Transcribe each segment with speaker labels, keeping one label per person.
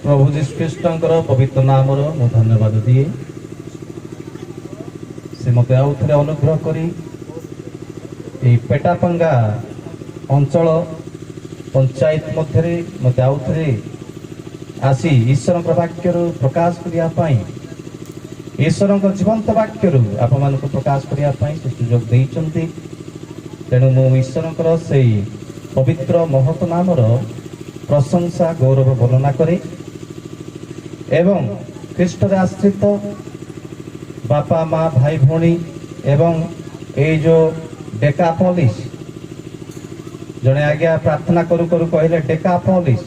Speaker 1: ପ୍ରଭୁ ଯୀଶୁ ଖ୍ରୀଷ୍ଟଙ୍କର ପବିତ୍ର ନାମର ମୁଁ ଧନ୍ୟବାଦ ଦିଏ। ସେ ମୋତେ ଆଉ ଥରେ ଅନୁଗ୍ରହ କରି ଏଇ ପେଟାପଙ୍ଗା ଅଞ୍ଚଳ ପଞ୍ଚାୟତ ମଧ୍ୟରେ ମୋତେ ଆଉ ଥରେ ଆସି ଈଶ୍ୱରଙ୍କ ବାକ୍ୟରୁ ପ୍ରକାଶ କରିବା ପାଇଁ, ଈଶ୍ୱରଙ୍କ ଜୀବନ୍ତ ବାକ୍ୟରୁ ଆପଣମାନଙ୍କୁ ପ୍ରକାଶ କରିବା ପାଇଁ ସେ ସୁଯୋଗ ଦେଇଛନ୍ତି। ତେଣୁ ମୁଁ ଈଶ୍ୱରଙ୍କର ସେଇ ପବିତ୍ର ମହତ ନାମର ପ୍ରଶଂସା, ଗୌରବ ବର୍ଣ୍ଣନା କରେ ଏବଂ ଖ୍ରୀଷ୍ଟରେ ଆଶ୍ରିତ ବାପା, ମା, ଭାଇ, ଭଉଣୀ ଏବଂ ଏଇ ଯେଉଁ ଡେକାପଲିସ୍, ଜଣେ ଆଜ୍ଞା ପ୍ରାର୍ଥନା କରୁ କରୁ କହିଲେ ଡେକାପଲିସ୍।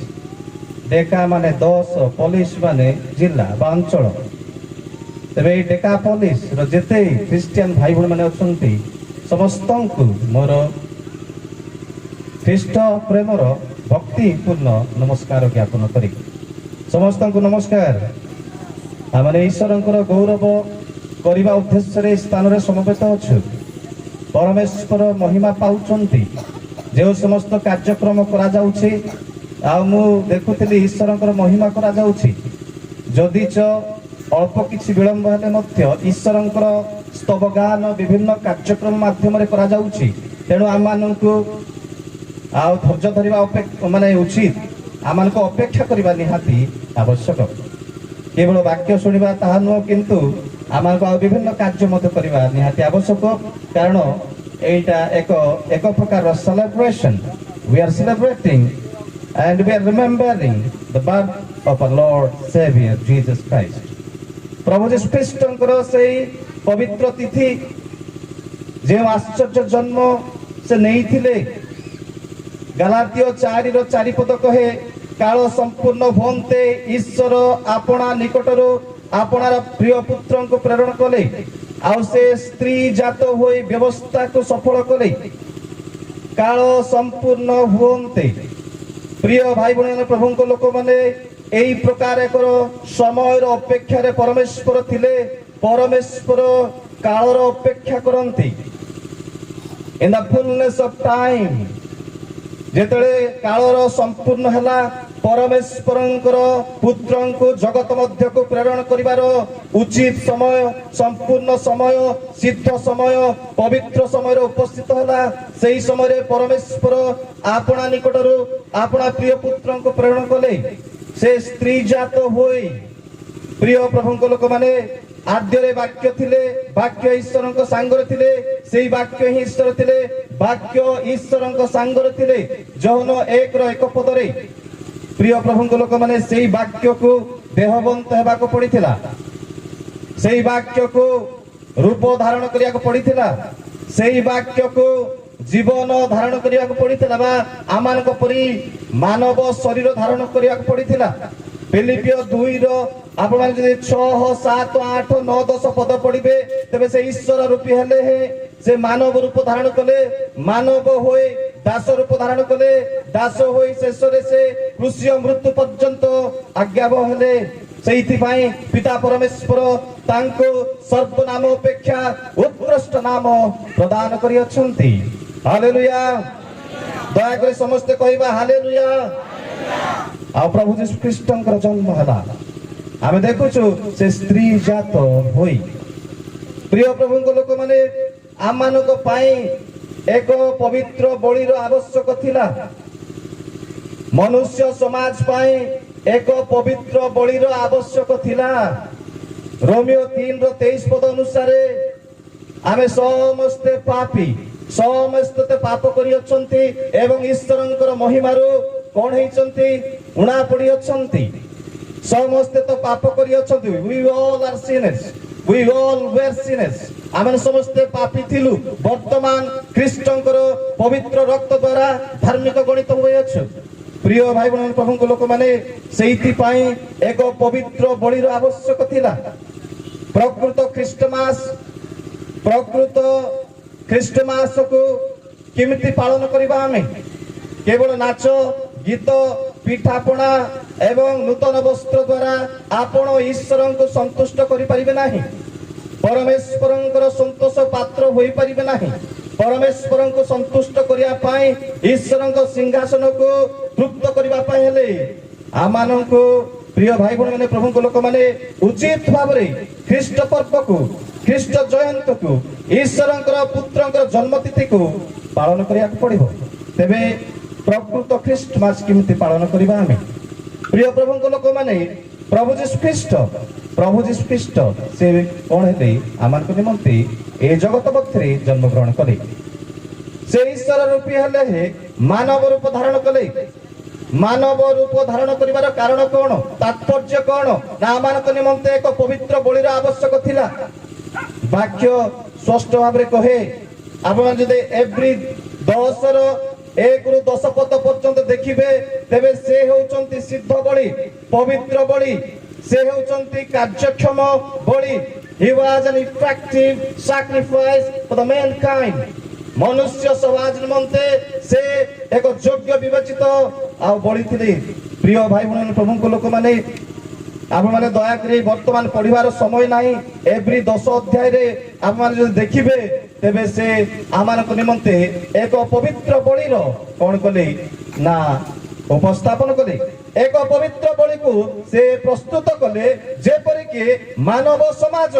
Speaker 1: ଡେକା ମାନେ 10, ପଲିସ୍ ମାନେ ଜିଲ୍ଲା ବା ଅଞ୍ଚଳ। ତେବେ ଏଇ ଡେକାପଲିସ୍ର ଯେତେ ଖ୍ରୀଷ୍ଟିଆନ ଭାଇ ଭଉଣୀ ମାନେ ଅଛନ୍ତି, ସମସ୍ତଙ୍କୁ ମୋର ଖ୍ରୀଷ୍ଟ ପ୍ରେମର ଭକ୍ତିପୂର୍ଣ୍ଣ ନମସ୍କାର ଜ୍ଞାପନ କରେ। ସମସ୍ତଙ୍କୁ ନମସ୍କାର। ଆମେ ଈଶ୍ୱରଙ୍କର ଗୌରବ କରିବା ଉଦ୍ଦେଶ୍ୟରେ ଏହି ସ୍ଥାନରେ ସମବେତ ଅଛୁ। ପରମେଶ୍ୱର ମହିମା ପାଉଛନ୍ତି ଯେଉଁ ସମସ୍ତ କାର୍ଯ୍ୟକ୍ରମ କରାଯାଉଛି। ଆଉ ମୁଁ ଦେଖୁଥିଲି, ଈଶ୍ୱରଙ୍କର ମହିମା କରାଯାଉଛି। ଯଦିଚ ଅଳ୍ପ କିଛି ବିଳମ୍ବ ହେଲେ ମଧ୍ୟ ଈଶ୍ୱରଙ୍କର ସ୍ତବଗାନ ବିଭିନ୍ନ କାର୍ଯ୍ୟକ୍ରମ ମାଧ୍ୟମରେ କରାଯାଉଛି। ତେଣୁ ଆମମାନଙ୍କୁ ଆଉ ଧୈର୍ଯ୍ୟ ଧରିବା ଅପେକ୍ଷା ମାନେ ଉଚିତ। ଆମମାନଙ୍କୁ ଅପେକ୍ଷା କରିବା ନିହାତି ଆବଶ୍ୟକ। କେବଳ ବାକ୍ୟ ଶୁଣିବା ତାହା ନୁହଁ, କିନ୍ତୁ ଆମମାନଙ୍କୁ ଆଉ ବିଭିନ୍ନ କାର୍ଯ୍ୟ ମଧ୍ୟ କରିବା ନିହାତି ଆବଶ୍ୟକ। କାରଣ ଏଇଟା ଏକ ପ୍ରକାରର celebration. We are celebrating and we are remembering the birth of our Lord Savior Jesus Christ. ପ୍ରଭୁ ଯୀଶୁ ଖ୍ରୀଷ୍ଟଙ୍କର ସେଇ ପବିତ୍ର ତିଥି, ଯେଉଁ ଆଶ୍ଚର୍ଯ୍ୟ ଜନ୍ମ ସେ ନେଇଥିଲେ। ଗାଲାତୀୟ 4ର 4 ପଦ କହେ, କାଳ ସମ୍ପୂର୍ଣ୍ଣ ହୁଅନ୍ତେ ଈଶ୍ୱର ଆପଣା ନିକଟରୁ ଆପଣାର ପ୍ରିୟ ପୁତ୍ରଙ୍କୁ ପ୍ରେରଣ କଲେ, ଆଉ ସେ ସ୍ତ୍ରୀ ଜାତ ହୋଇ ବ୍ୟବସ୍ଥାକୁ ସଫଳ କଲେ। କାଳ ସମ୍ପୂର୍ଣ୍ଣ ହୁଅନ୍ତେ। ପ୍ରିୟ ଭାଇ ଭଉଣୀ, ପ୍ରଭୁଙ୍କ ଲୋକମାନେ, ଏଇ ପ୍ରକାର ଏକ ସମୟର ଅପେକ୍ଷାରେ ପରମେଶ୍ୱର ଥିଲେ। ପରମେଶ୍ୱର କାଳର ଅପେକ୍ଷା କରନ୍ତି। In the fullness of time, ଯେତେବେଳେ କାଳର ସମ୍ପୂର୍ଣ୍ଣ ହେଲା, ପରମେଶ୍ୱରଙ୍କର ପୁତ୍ରଙ୍କୁ ଜଗତ ମଧ୍ୟକୁ ପ୍ରେରଣ କରିବାର ଉଚିତ ସମୟ, ସମ୍ପୂର୍ଣ୍ଣ ସମୟ, ସିଦ୍ଧ ସମୟ, ପବିତ୍ର ସମୟରେ ଉପସ୍ଥିତ ହେଲା। ସେହି ସମୟରେ ପରମେଶ୍ୱର ଆପଣା ନିକଟରୁ ଆପଣା ପ୍ରିୟ ପୁତ୍ରଙ୍କୁ ପ୍ରେରଣ କଲେ, ସେ ସ୍ତ୍ରୀ ଜାତ ହୋଇ। ପ୍ରିୟ ପ୍ରଭୁଙ୍କ ଲୋକମାନେ, ଆଦ୍ୟରେ ବାକ୍ୟ ଥିଲେ, ବାକ୍ୟ ଈଶ୍ୱରଙ୍କ ସାଙ୍ଗରେ ଥିଲେ, ସେଇ ବାକ୍ୟ ହିଁ ଈଶ୍ୱର ଥିଲେ। ବାକ୍ୟ ଈଶ୍ୱରଙ୍କ ସାଙ୍ଗରେ ଥିଲେ, ଯୋହନ 1ର 1 ପଦରେ। ପ୍ରିୟ ପ୍ରଭୁଙ୍କ ଲୋକମାନେ, ସେଇ ବାକ୍ୟକୁ ଦେହବନ୍ତ ହେବାକୁ ପଡିଥିଲା। ସେଇ ବାକ୍ୟକୁ ରୂପ ଧାରଣ କରିବାକୁ ପଡିଥିଲା। ସେଇ ବାକ୍ୟକୁ ଜୀବନ ଧାରଣ କରିବାକୁ ପଡିଥିଲା ବା ଆମମାନଙ୍କ ପରି ମାନବ ଶରୀର ଧାରଣ କରିବାକୁ ପଡିଥିଲା। ଫିଲିପିଓ 2ର ଆପଣମାନେ ଯଦି 6, 7, 8, 9, 10 ପଦ ପଢିବେ, ତେବେ ସେ ଈଶ୍ୱର ରୂପୀ ହେଲେ ହେ ସେ ମାନବ ରୂପ ଧାରଣ କଲେ। ମାନବ ହୋଇ ଦାସ ରୂପ ଧାରଣ କଲେ। ଦାସ ହୋଇ ଶେଷରେ ସେ କ୍ରୁଶୀୟ ମୃତ୍ୟୁ ପର୍ଯ୍ୟନ୍ତ ଆଜ୍ଞାବହ ହେଲେ। ସେଇଥିପାଇଁ ପିତା ପରମେଶ୍ୱର ତାଙ୍କୁ ସର୍ବନାମ ଅପେକ୍ଷା ଉତ୍କୃଷ୍ଟ ନାମ ପ୍ରଦାନ କରିଅଛନ୍ତି। ହାଲେଲୁୟା! ଦୟାକରି ସମସ୍ତେ କହିବା, ହାଲେଲୁୟା! ଆଉ ପ୍ରଭୁ ଯୀଶୁ ଖ୍ରୀଷ୍ଟଙ୍କର ଜନ୍ମ ହେଲା, ଆମେ ଦେଖୁଛୁ ସେ ସ୍ତ୍ରୀ ଜାତ ହୋଇ। ପ୍ରିୟ ପ୍ରଭୁଙ୍କ ଲୋକମାନେ, ଆମମାନଙ୍କ ପାଇଁ ଏକ ପବିତ୍ର ବଳିର ଆବଶ୍ୟକ ଥିଲା। ମନୁଷ୍ୟ ସମାଜ ପାଇଁ ଏକ ପବିତ୍ର ବଳିର ଆବଶ୍ୟକ ଥିଲା। ରୋମୀୟ 3ର 23 ପଦ ଅନୁସାରେ ଆମେ ସମସ୍ତେ ପାପୀ, ସମସ୍ତେ ତ ପାପ କରିଅଛନ୍ତି ଏବଂ ଈଶ୍ୱରଙ୍କର ମହିମାରୁ କଣ ହେଇଛନ୍ତି? ଉଣା ପଡିଅଛନ୍ତି। ସମସ୍ତେ ତ ପାପ କରିଅଛନ୍ତି। We all are sinners, we all were sinners. ଆମେ ସମସ୍ତେ ପାପୀ ଥିଲୁ। ବର୍ତ୍ତମାନ ଖ୍ରୀଷ୍ଟଙ୍କର ପବିତ୍ର ରକ୍ତ ଦ୍ୱାରା ଧାର୍ମିକ ଗଣିତ ହୋଇଅଛୁ। ପ୍ରିୟ ଭାଇ ଭଉଣୀ, ପ୍ରଭୁଙ୍କ ଲୋକମାନେ, ସେଇଥିପାଇଁ ଏକ ପବିତ୍ର ବଳିର ଆବଶ୍ୟକ ଥିଲା। ପ୍ରକୃତ ଖ୍ରୀଷ୍ଟମାସ, ପ୍ରକୃତ ଖ୍ରୀଷ୍ଟମାସକୁ କେମିତି ପାଳନ କରିବା ଆମେ? କେବଳ ନାଚ ଗୀତ, ପିଠାପଣା ଏବଂ ନୂତନ ବସ୍ତ୍ର ଦ୍ୱାରା ଆପଣ ଈଶ୍ୱରଙ୍କୁ ସନ୍ତୁଷ୍ଟ କରିପାରିବେ ନାହିଁ। ପରମେଶ୍ୱରଙ୍କର ସନ୍ତୋଷ ପାତ୍ର ହୋଇପାରିବେ ନାହିଁ। ପରମେଶ୍ୱରଙ୍କୁ ସନ୍ତୁଷ୍ଟ କରିବା ପାଇଁ, ଈଶ୍ୱରଙ୍କ ସିଂହାସନକୁ ତୃପ୍ତ କରିବା ପାଇଁ ହେଲେ ଆମମାନଙ୍କୁ ପ୍ରିୟ ଭାଇ ଭଉଣୀମାନେ, ପ୍ରଭୁଙ୍କ ଲୋକମାନେ, ଉଚିତ ଭାବରେ ଖ୍ରୀଷ୍ଟ ପର୍ବକୁ, ଖ୍ରୀଷ୍ଟ ଜୟନ୍ତକୁ, ଈଶ୍ୱରଙ୍କର ପୁତ୍ରଙ୍କର ଜନ୍ମତିଥିକୁ ପାଳନ କରିବାକୁ ପଡିବ। ତେବେ ପ୍ରକୃତ ଖ୍ରୀଷ୍ଟମାସ କେମିତି ପାଳନ କରିବା ଆମେ? ପ୍ରିୟ ପ୍ରଭୁଙ୍କ ଲୋକମାନେ, ପ୍ରଭୁ ଯୀଶୁ ଖ୍ରୀଷ୍ଟ, ପ୍ରଭୁ ଯୀଶୁ ଖ୍ରୀଷ୍ଟ ସେ କଣ ହେଲେ? ଆମମାନଙ୍କ ନିମନ୍ତେ ଏ ଜଗତ ମଧ୍ୟରେ ଜନ୍ମଗ୍ରହଣ କଲେ। ସେ ଈଶ୍ୱର ରୂପୀ ହେଲେ ହେ ମାନବ ରୂପ ଧାରଣ କଲେ। ମାନବ ରୂପ ଧାରଣ କରିବାର କାରଣ କଣ, ତାତ୍ପର୍ଯ୍ୟ କଣ ନା ଆମମାନଙ୍କ ନିମନ୍ତେ ଏକ ପବିତ୍ର ବଳିର ଆବଶ୍ୟକ ଥିଲା। ବାକ୍ୟ ସ୍ପଷ୍ଟ ଭାବରେ କହେ, ଆପଣ ଯଦି ଏବ୍ରୀ 10ର 1ରୁ 10 ପଦ ପର୍ଯ୍ୟନ୍ତ ଦେଖିବେ, ତେବେ ସେ ହେଉଛନ୍ତି ସିଦ୍ଧ ବଳି, ପବିତ୍ର ବଳି, ସେ ହେଉଛନ୍ତି କାର୍ଯ୍ୟକ୍ଷମ ବଳି। He was an effective sacrifice for the mankind. ମନୁଷ୍ୟ ସମାଜ ନିମନ୍ତେ ସେ ଏକ ଯୋଗ୍ୟ ବିବେଚିତ ଆଉ ବଳି ଥିଲେ। ପ୍ରିୟ ଭାଇ ଭଉଣୀ, ପ୍ରଭୁଙ୍କ ଲୋକମାନେ, ଆପଣମାନେ ଦୟାକରି, ବର୍ତ୍ତମାନ ପଢିବାର ସମୟ ନାହିଁ। ଏବ୍ରୀ 10 ଅଧ୍ୟାୟରେ ଆପଣମାନେ ଯଦି ଦେଖିବେ, ତେବେ ସେ ଆମମାନଙ୍କ ନିମନ୍ତେ ଏକ ପବିତ୍ର ବଳିର କଣ କଲେ ନା ଉପସ୍ଥାପନ କଲେ। ଏକ ପବିତ୍ର ବଳିକୁ ସେ ପ୍ରସ୍ତୁତ କଲେ, ଯେପରିକି ମାନବ ସମାଜ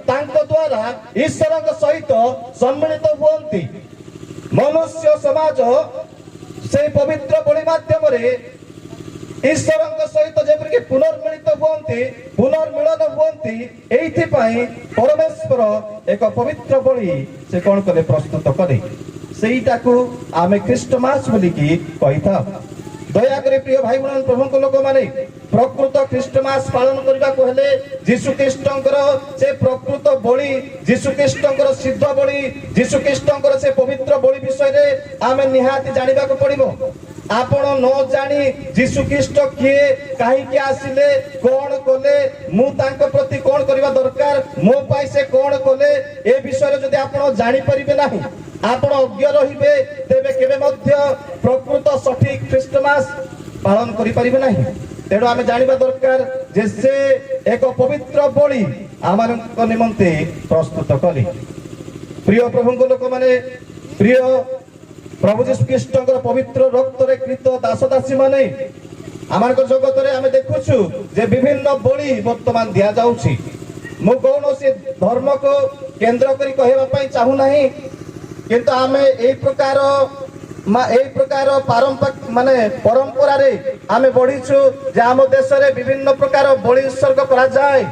Speaker 1: ତାଙ୍କ ଦ୍ୱାରା ଈଶ୍ୱରଙ୍କ ସହିତ ସମ୍ମିଳିତ ହୁଅନ୍ତି। ମନୁଷ୍ୟ ସମାଜ ସେଇ ପବିତ୍ର ବଳି ମାଧ୍ୟମରେ ଈଶ୍ୱରଙ୍କ ସହିତ ଯେପରିକି ପୁନର୍ମିଳିତ ହୁଅନ୍ତି, ପୁନର୍ମିଳନ ହୁଅନ୍ତି, ଏଇଥିପାଇଁ ପରମେଶ୍ୱର ଏକ ପବିତ୍ର ବଳି ସେ କଣ କଲେ? ପ୍ରସ୍ତୁତ କଲେ। ସେଇଟାକୁ ଆମେ ଖ୍ରୀଷ୍ଟମାସ ବୋଲିକି କହିଥାଉ। ଦୟାକରି ପ୍ରିୟ ଭାଇ ଭଉଣୀ, ପ୍ରଭୁଙ୍କ ଲୋକମାନେ, ପ୍ରକୃତ ଖ୍ରୀଷ୍ଟମାସ ପାଳନ କରିବାକୁ ହେଲେ ଯୀଶୁ ଖ୍ରୀଷ୍ଟଙ୍କର ସେ ପ୍ରକୃତ ବଳି, ଯୀଶୁ ଖ୍ରୀଷ୍ଟଙ୍କର ସିଦ୍ଧ ବଳି, ଯୀଶୁ ଖ୍ରୀଷ୍ଟଙ୍କର ସେ ପବିତ୍ର ବଳି ବିଷୟରେ ଆମେ ନିହାତି ଜାଣିବାକୁ ପଡିବ। ଆପଣ ନ ଜାଣି ଯୀଶୁ ଖ୍ରୀଷ୍ଟ କିଏ, କାହିଁକି ଆସିଲେ, କଣ କଲେ, ମୁଁ ତାଙ୍କ ପ୍ରତି କଣ କରିବା ଦରକାର, ମୋ ପାଇଁ ସେ କଣ କଲେ, ଏ ବିଷୟରେ ଯଦି ଆପଣ ଜାଣିପାରିବେ ନାହିଁ, ଆପଣ ଅଜ୍ଞ ରହିବେ, ତେବେ କେବେ ମଧ୍ୟ ପ୍ରକୃତ ସଠିକ ଖ୍ରୀଷ୍ଟମାସ ପାଳନ କରିପାରିବେ ନାହିଁ। ତେଣୁ ଆମେ ଜାଣିବା ଦରକାର ଯେ ସେ ଏକ ପବିତ୍ର ବଳି ଆମମାନଙ୍କ ନିମନ୍ତେ ପ୍ରସ୍ତୁତ କଲେ। ପ୍ରିୟ ପ୍ରଭୁଙ୍କ ଲୋକମାନେ, ପ୍ରିୟ ପ୍ରଭୁ ଯୀଶୁ ଖ୍ରୀଷ୍ଟଙ୍କର ପବିତ୍ର ରକ୍ତରେ କ୍ରୀତ ଦାସ ଦାସୀ ମାନେ, ଆମମାନଙ୍କ ଜଗତରେ ଆମେ ଦେଖୁଛୁ ଯେ ବିଭିନ୍ନ ବଳି ବର୍ତ୍ତମାନ ଦିଆଯାଉଛି। ମୁଁ କୌଣସି ଧର୍ମକୁ କେନ୍ଦ୍ର କରି କହିବା ପାଇଁ ଚାହୁଁନାହିଁ, କିନ୍ତୁ ଆମେ ଏଇ ପ୍ରକାର ମାନେ ପରମ୍ପରାରେ ଆମେ ବଢିଛୁ ଯେ ଆମ ଦେଶରେ ବିଭିନ୍ନ ପ୍ରକାର ବଳି ଉତ୍ସର୍ଗ କରାଯାଏ।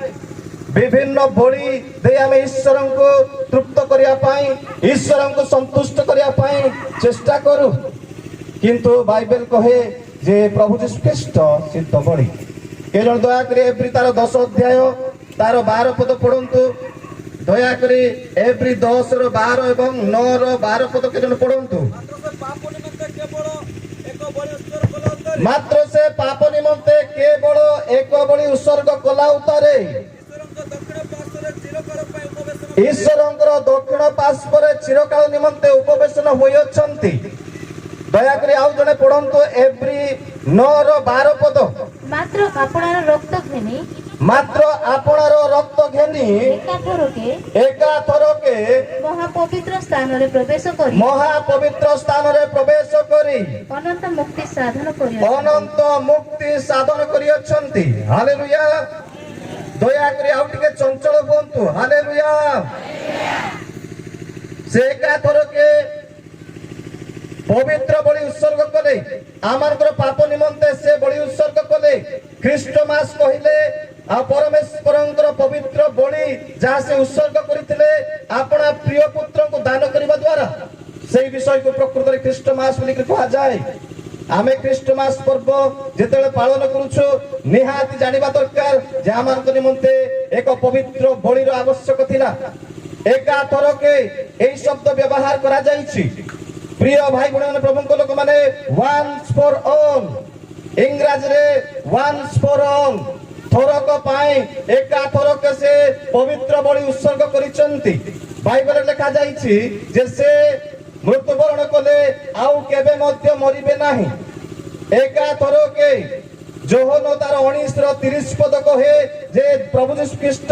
Speaker 1: ବିଭିନ୍ନ ବଳି ଦେଇ ଆମେ ଈଶ୍ୱରଙ୍କୁ ତୃପ୍ତ କରିବା ପାଇଁ, ଈଶ୍ୱରଙ୍କୁ ସନ୍ତୁଷ୍ଟ କରିବା ପାଇଁ ଚେଷ୍ଟା କରୁ। କିନ୍ତୁ ବାଇବେଲ କହେ ଯେ ପ୍ରଭୁ ଯୀଶୁ ଖ୍ରୀଷ୍ଟ ସିଦ୍ଧ ବଳି। କେ ଜଣ ଦୟାକରି ଏବ୍ରୀ ତାର 10 ଅଧ୍ୟାୟ ତାର 12 ପଦ ପଢନ୍ତୁ। ଦୟାକରି ଏବ୍ରୀ 10ର 12 ଏବଂ 9ର 12 ପଦ କେ ଜଣ ପଢନ୍ତୁ।
Speaker 2: ମାତ୍ର ସେ ପାପ ନିମନ୍ତେ କେବଳ ଏକ ବଳି ଉତ୍ସର୍ଗ କଲା ଉତ୍ତାରେ
Speaker 1: ମାତ୍ର ସେ ପାପ ନିମନ୍ତେ କେବଳ ଏକ ବଳି ଉତ୍ସର୍ଗ କଲା ଉତ୍ତାରେ
Speaker 2: ଈଶ୍ୱରଙ୍କ ଦକ୍ଷିଣ ପାର୍ଶ୍ୱରେ ଚିରକାଳ ପାଇଁ ଉପବେଶନ
Speaker 1: ଈଶ୍ୱରଙ୍କର ଦକ୍ଷିଣ ପାର୍ଶ୍ୱରେ ଚିରକାଳ ନିମନ୍ତେ ଉପବେଶନ ହୋଇଅଛନ୍ତି। ଦୟାକରି ଆଉ ଜଣେ ପଢନ୍ତୁ ଏବ୍ରୀ 9ର 12 ପଦ।
Speaker 3: ମାତ୍ର ଆପଣାର ରକ୍ତ ଘେନି
Speaker 1: ମାତ୍ର ଆପଣାର ରକ୍ତ ଘେନି
Speaker 3: ଏକାଥରକେ
Speaker 1: ଏକାଥରକେ
Speaker 3: ମହାପବିତ୍ର ସ୍ଥାନରେ ପ୍ରବେଶ କରି
Speaker 1: ମହାପବିତ୍ର ସ୍ଥାନରେ ପ୍ରବେଶ କରି
Speaker 3: ଅନନ୍ତ ମୁକ୍ତି ସାଧନ କରିଅଛନ୍ତି।
Speaker 1: ଅନନ୍ତ ମୁକ୍ତି ସାଧନ କରିଅଛନ୍ତି। ହାଲେଲୁୟା। ଦୟାକରି ଆଉ ଟିକେ ଚଞ୍ଚଳ ହୁଅନ୍ତୁ। ହାଲେଲୁୟା। ସେ ଏକାଥରକେ ପବିତ୍ର ବଳି ଉତ୍ସର୍ଗ କଲେ। ଆମମାନଙ୍କର ପାପ ନିମନ୍ତେ ସେ ବଳି ଉତ୍ସର୍ଗ କଲେ। ଖ୍ରୀଷ୍ଟମାସ କହିଲେ ଆଉ ପରମେଶ୍ୱରଙ୍କର ପବିତ୍ର ବଳି ଯାହା ସେ ଉତ୍ସର୍ଗ କରିଥିଲେ ଆପଣା ପ୍ରିୟ ପୁତ୍ରଙ୍କୁ ଦାନ କରିବା ଦ୍ୱାରା, ସେଇ ବିଷୟକୁ ପ୍ରକୃତରେ ଖ୍ରୀଷ୍ଟମାସ ବୋଲିକି କୁହାଯାଏ। ଆମେ ଖ୍ରୀଷ୍ଟମାସ ପର୍ବ ଯେତେବେଳେ ପାଳନ କରୁଛୁ, ନିହାତି ଜାଣିବା ଦରକାର ଯେ ଆମମାନଙ୍କ ନିମନ୍ତେ ଏକ ପବିତ୍ର ବଳିର ଆବଶ୍ୟକ ଥିଲା। ଏକାଥରକେ ଏଇ ଶବ୍ଦ ବ୍ୟବହାର କରାଯାଇଛି। ପ୍ରିୟ ଭାଇ ଭଉଣୀମାନେ, ପ୍ରଭୁଙ୍କ ଲୋକମାନେ, ୱାନ୍ସ ଫର ଅଲ୍, ଇଂରାଜୀରେ ୱାନ୍ସ ଫର ଅଲ୍, ଥରକ ପାଇଁ ଏକାଥରକେ ସେ ପବିତ୍ର ବଳି ଉତ୍ସର୍ଗ କରିଛନ୍ତି। ବାଇବେଲରେ ଲେଖାଯାଇଛି ଯେ ସେ ମୃତ୍ୟୁବରଣ କଲେ, ଆଉ କେବେ ମଧ୍ୟ ମରିବେ ନାହିଁ। ଏକାଥରକେ। ଯୋହନ ତାର 19ର 30 ପଦ କହେ ଯେ ପ୍ରଭୁ ଯୀଶୁ ଖ୍ରୀଷ୍ଟ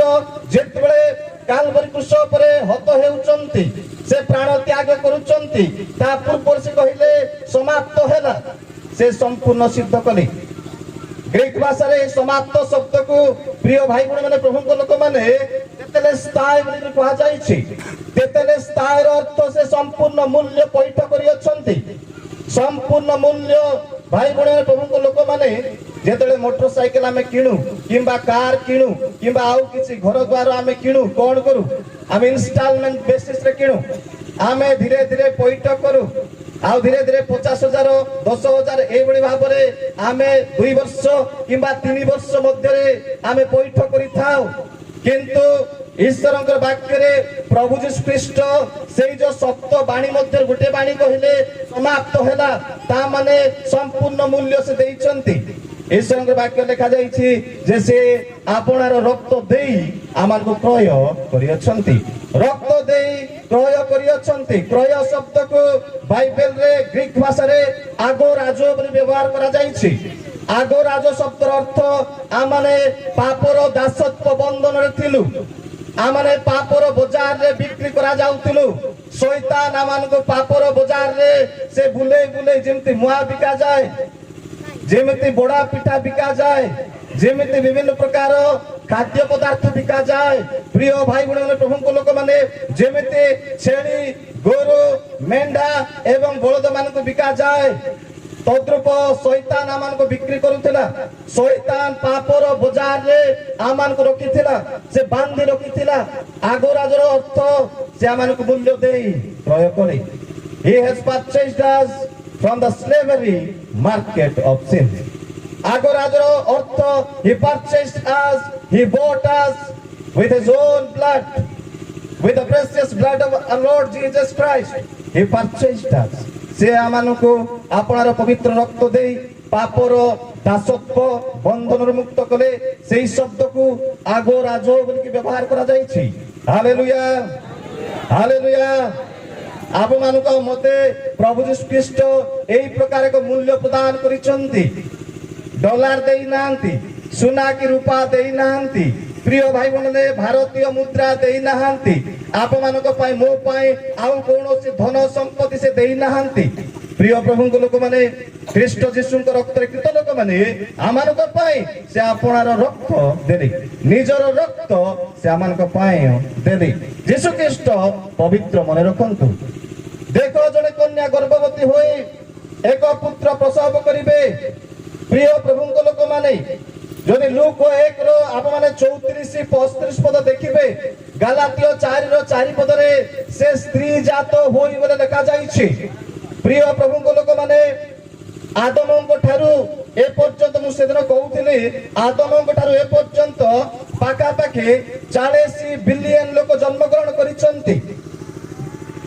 Speaker 1: ଯେତେବେଳେ କାଲବରୀ କ୍ରୁଶ ଉପରେ ହତ ହେଉଛନ୍ତି, ସେ ପ୍ରାଣ ତ୍ୟାଗ କରୁଛନ୍ତି, ତା ପୂର୍ବରୁ ସେ କହିଲେ, "ସମାପ୍ତ ହେଲା।" ସେ ସମ୍ପୂର୍ଣ୍ଣ ସିଦ୍ଧ କଲେ। ଗ୍ରୀକ ଭାଷାରେ ଏହି ସମାପ୍ତ ଶବ୍ଦକୁ, ପ୍ରିୟ ଭାଇ ଭଉଣୀ ମାନେ, ପ୍ରଭୁଙ୍କ ଲୋକମାନେ, ତେତେଲେସ୍ତାଏ ବୋଲି କୁହାଯାଇଛି। ତେତେଲେସ୍ତାଏର ଅର୍ଥ ସେ ସମ୍ପୂର୍ଣ୍ଣ ମୂଲ୍ୟ ପୈଠ କରିଅଛନ୍ତି। ସମ୍ପୂର୍ଣ୍ଣ ମୂଲ୍ୟ। ଭାଇ ଭଉଣୀ, ପ୍ରଭୁଙ୍କ ଲୋକମାନେ, ଯେତେବେଳେ ମୋଟର ସାଇକେଲ ଆମେ କିଣୁ କିମ୍ବା କାର କିଣୁ କିମ୍ବା ଆଉ କିଛି ଘର ଦ୍ୱାର ଆମେ କିଣୁ, କଣ କରୁ? ଆମେ ଇନଷ୍ଟଲମେଣ୍ଟ ବେସିସରେ କିଣୁ। ଆମେ ଧୀରେ ଧୀରେ ପୈଠ କରୁ ଆଉ ଧୀରେ ଧୀରେ 50,000, 10,000, ଏଇଭଳି ଭାବରେ ଆମେ 2 ବର୍ଷ କିମ୍ବା 3 ବର୍ଷ ମଧ୍ୟରେ ଆମେ ପୈଠ କରିଥାଉ। କିନ୍ତୁ ଈଶ୍ୱରଙ୍କର ବାକ୍ୟରେ ପ୍ରଭୁ ଯୀଶୁ ଖ୍ରୀଷ୍ଟ ସେଇ ଯୋଉ ସପ୍ତ ବାଣୀ ମଧ୍ୟରେ ଗୋଟେ ବାଣୀ କହିଲେ, ସମାପ୍ତ ହେଲା। ତା ମାନେ ସମ୍ପୂର୍ଣ୍ଣ ମୂଲ୍ୟ ସେ ଦେଇଛନ୍ତି। ଈଶ୍ୱରଙ୍କର ବାକ୍ୟ ଲେଖାଯାଇଛି ଯେ ସେ ଆପଣାର ରକ୍ତ ଦେଇ ଆମମାନଙ୍କୁ କ୍ରୟ କରିଅଛନ୍ତି। ରକ୍ତ ଦେଇ କ୍ରୟ କରିଅଛନ୍ତି। କ୍ରୟ ଶବ୍ଦକୁ ବାଇବେଲରେ ଗ୍ରୀକ ଭାଷାରେ ଆଗୋରାଜୋ ବୋଲି ବ୍ୟବହାର କରାଯାଇଛି। ଆଗୋରାଜୋ ଶବ୍ଦର ଅର୍ଥ, ଆମମାନେ ପାପର ଦାସତ୍ୱ ବନ୍ଧନରେ ଥିଲୁ। ଆମମାନେ ପାପର ବଜାରରେ ବିକ୍ରି କରାଯାଉଥିଲୁ। ଶୈତାନ ଆମମାନଙ୍କୁ ପାପର ବଜାରରେ ସେ ବୁଲେଇ ବୁଲେଇ, ଯେମିତି ମୁଆ ବିକାଯାଏ, ଯେମିତି ବଡା ପିଠା ବିକାଯାଏ, ଯେମିତି ବିଭିନ୍ନ ପ୍ରକାର ଖାଦ୍ୟ ପଦାର୍ଥ ବିକାଯାଏ, ପ୍ରିୟ ଭାଇ ଭଉଣୀ, ପ୍ରଭୁଙ୍କ ଲୋକମାନେ, ଯେମିତି ଛେଳି, ଗୋରୁ, ମେଣ୍ଢା ଏବଂ ବଳଦ ମାନଙ୍କୁ ବିକାଯାଏ, ତଦ୍ରୂପ ଶୈତାନ ଆମମାନଙ୍କୁ ବିକ୍ରି କରୁଥିଲା। ଶୈତାନ ପାପର ବଜାରରେ ଆମମାନଙ୍କୁ ରଖିଥିଲା, ସେ ବାନ୍ଧି ରଖିଥିଲା। ଆଗୋରାଜୋର ଅର୍ଥ ସେ ଆମମାନଙ୍କୁ ମୂଲ୍ୟ ଦେଇ କ୍ରୟ କରେ। He has purchased us from the slavery market of sin. ଆଗୋରାଜୋର ଅର୍ଥ, he purchased us, he bought us with his own blood, with the precious blood of our Lord Jesus Christ. He purchased us. ସେ ଆମମାନଙ୍କୁ ଆପଣାର ପବିତ୍ର ରକ୍ତ ଦେଇ ପାପର ଦାସତ୍ୱ ବନ୍ଧନରୁ ମୁକ୍ତ କଲେ। ସେଇ ଶବ୍ଦକୁ ଆଗୋରାଜୋ ବୋଲିକି ବ୍ୟବହାର କରାଯାଇଛି। Hallelujah, hallelujah. ଆପଣମାନଙ୍କ ମତେ ପ୍ରଭୁ ଯୀଶୁ ଖ୍ରୀଷ୍ଟ ଏଇ ପ୍ରକାର ଏକ ମୂଲ୍ୟ ପ୍ରଦାନ କରିଛନ୍ତି। ଡଲାର ଦେଇନାହାନ୍ତି, ସୁନା କି ରୂପା ଦେଇନାହାନ୍ତି। ପ୍ରିୟ ଭାଇ ଭଉଣୀ, ଭାରତୀୟ ମୁଦ୍ରା ଦେଇନାହାନ୍ତି। ଆପଣମାନଙ୍କ ପାଇଁ, ମୋ ପାଇଁ ଆଉ କୌଣସି ଧନ ସମ୍ପତ୍ତି ସେ ଦେଇନାହାନ୍ତି। ପ୍ରିୟ ପ୍ରଭୁଙ୍କ ଲୋକମାନେ, ଖ୍ରୀଷ୍ଟ ଯୀଶୁଙ୍କ ରକ୍ତରେ କ୍ରୀତ ଲୋକମାନେ, ଆମମାନଙ୍କ ପାଇଁ ସେ ଆପଣାର ରକ୍ତ ଦେଲେ। ନିଜର ରକ୍ତ ସେ ଆମମାନଙ୍କ ପାଇଁ ଦେଲେ। ଯୀଶୁ ଖ୍ରୀଷ୍ଟ ପବିତ୍ର। ମନେ ରଖନ୍ତୁ, ଦେଖ, ଜଣେ କନ୍ୟା ଗର୍ଭବତୀ ହୋଇ ଏକ ପୁତ୍ର ପ୍ରସବ କରିବେ। ପ୍ରିୟ ପ୍ରଭୁଙ୍କ ଲୋକମାନେ, ଯଦି ଲୂକ 1ର ଆପଣମାନେ 34 35 ପଦ ଦେଖିବେ, ଗାଲାତୀୟ 4ର 4 ପଦରେ ସେ ସ୍ତ୍ରୀ ଜାତ ହୋଇ ବୋଲି ଲେଖାଯାଇଛି। ପ୍ରିୟ ପ୍ରଭୁଙ୍କ ଲୋକମାନେ, ଆଦମଙ୍କ ଠାରୁ ଏ ପର୍ଯ୍ୟନ୍ତ, ମୁଁ ସେଦିନ କହୁଥିଲି, ଆଦମଙ୍କ ଠାରୁ ଏ ପର୍ଯ୍ୟନ୍ତ ପାଖାପାଖି 40 ବିଲିୟନ ଲୋକ ଜନ୍ମଗ୍ରହଣ କରିଛନ୍ତି।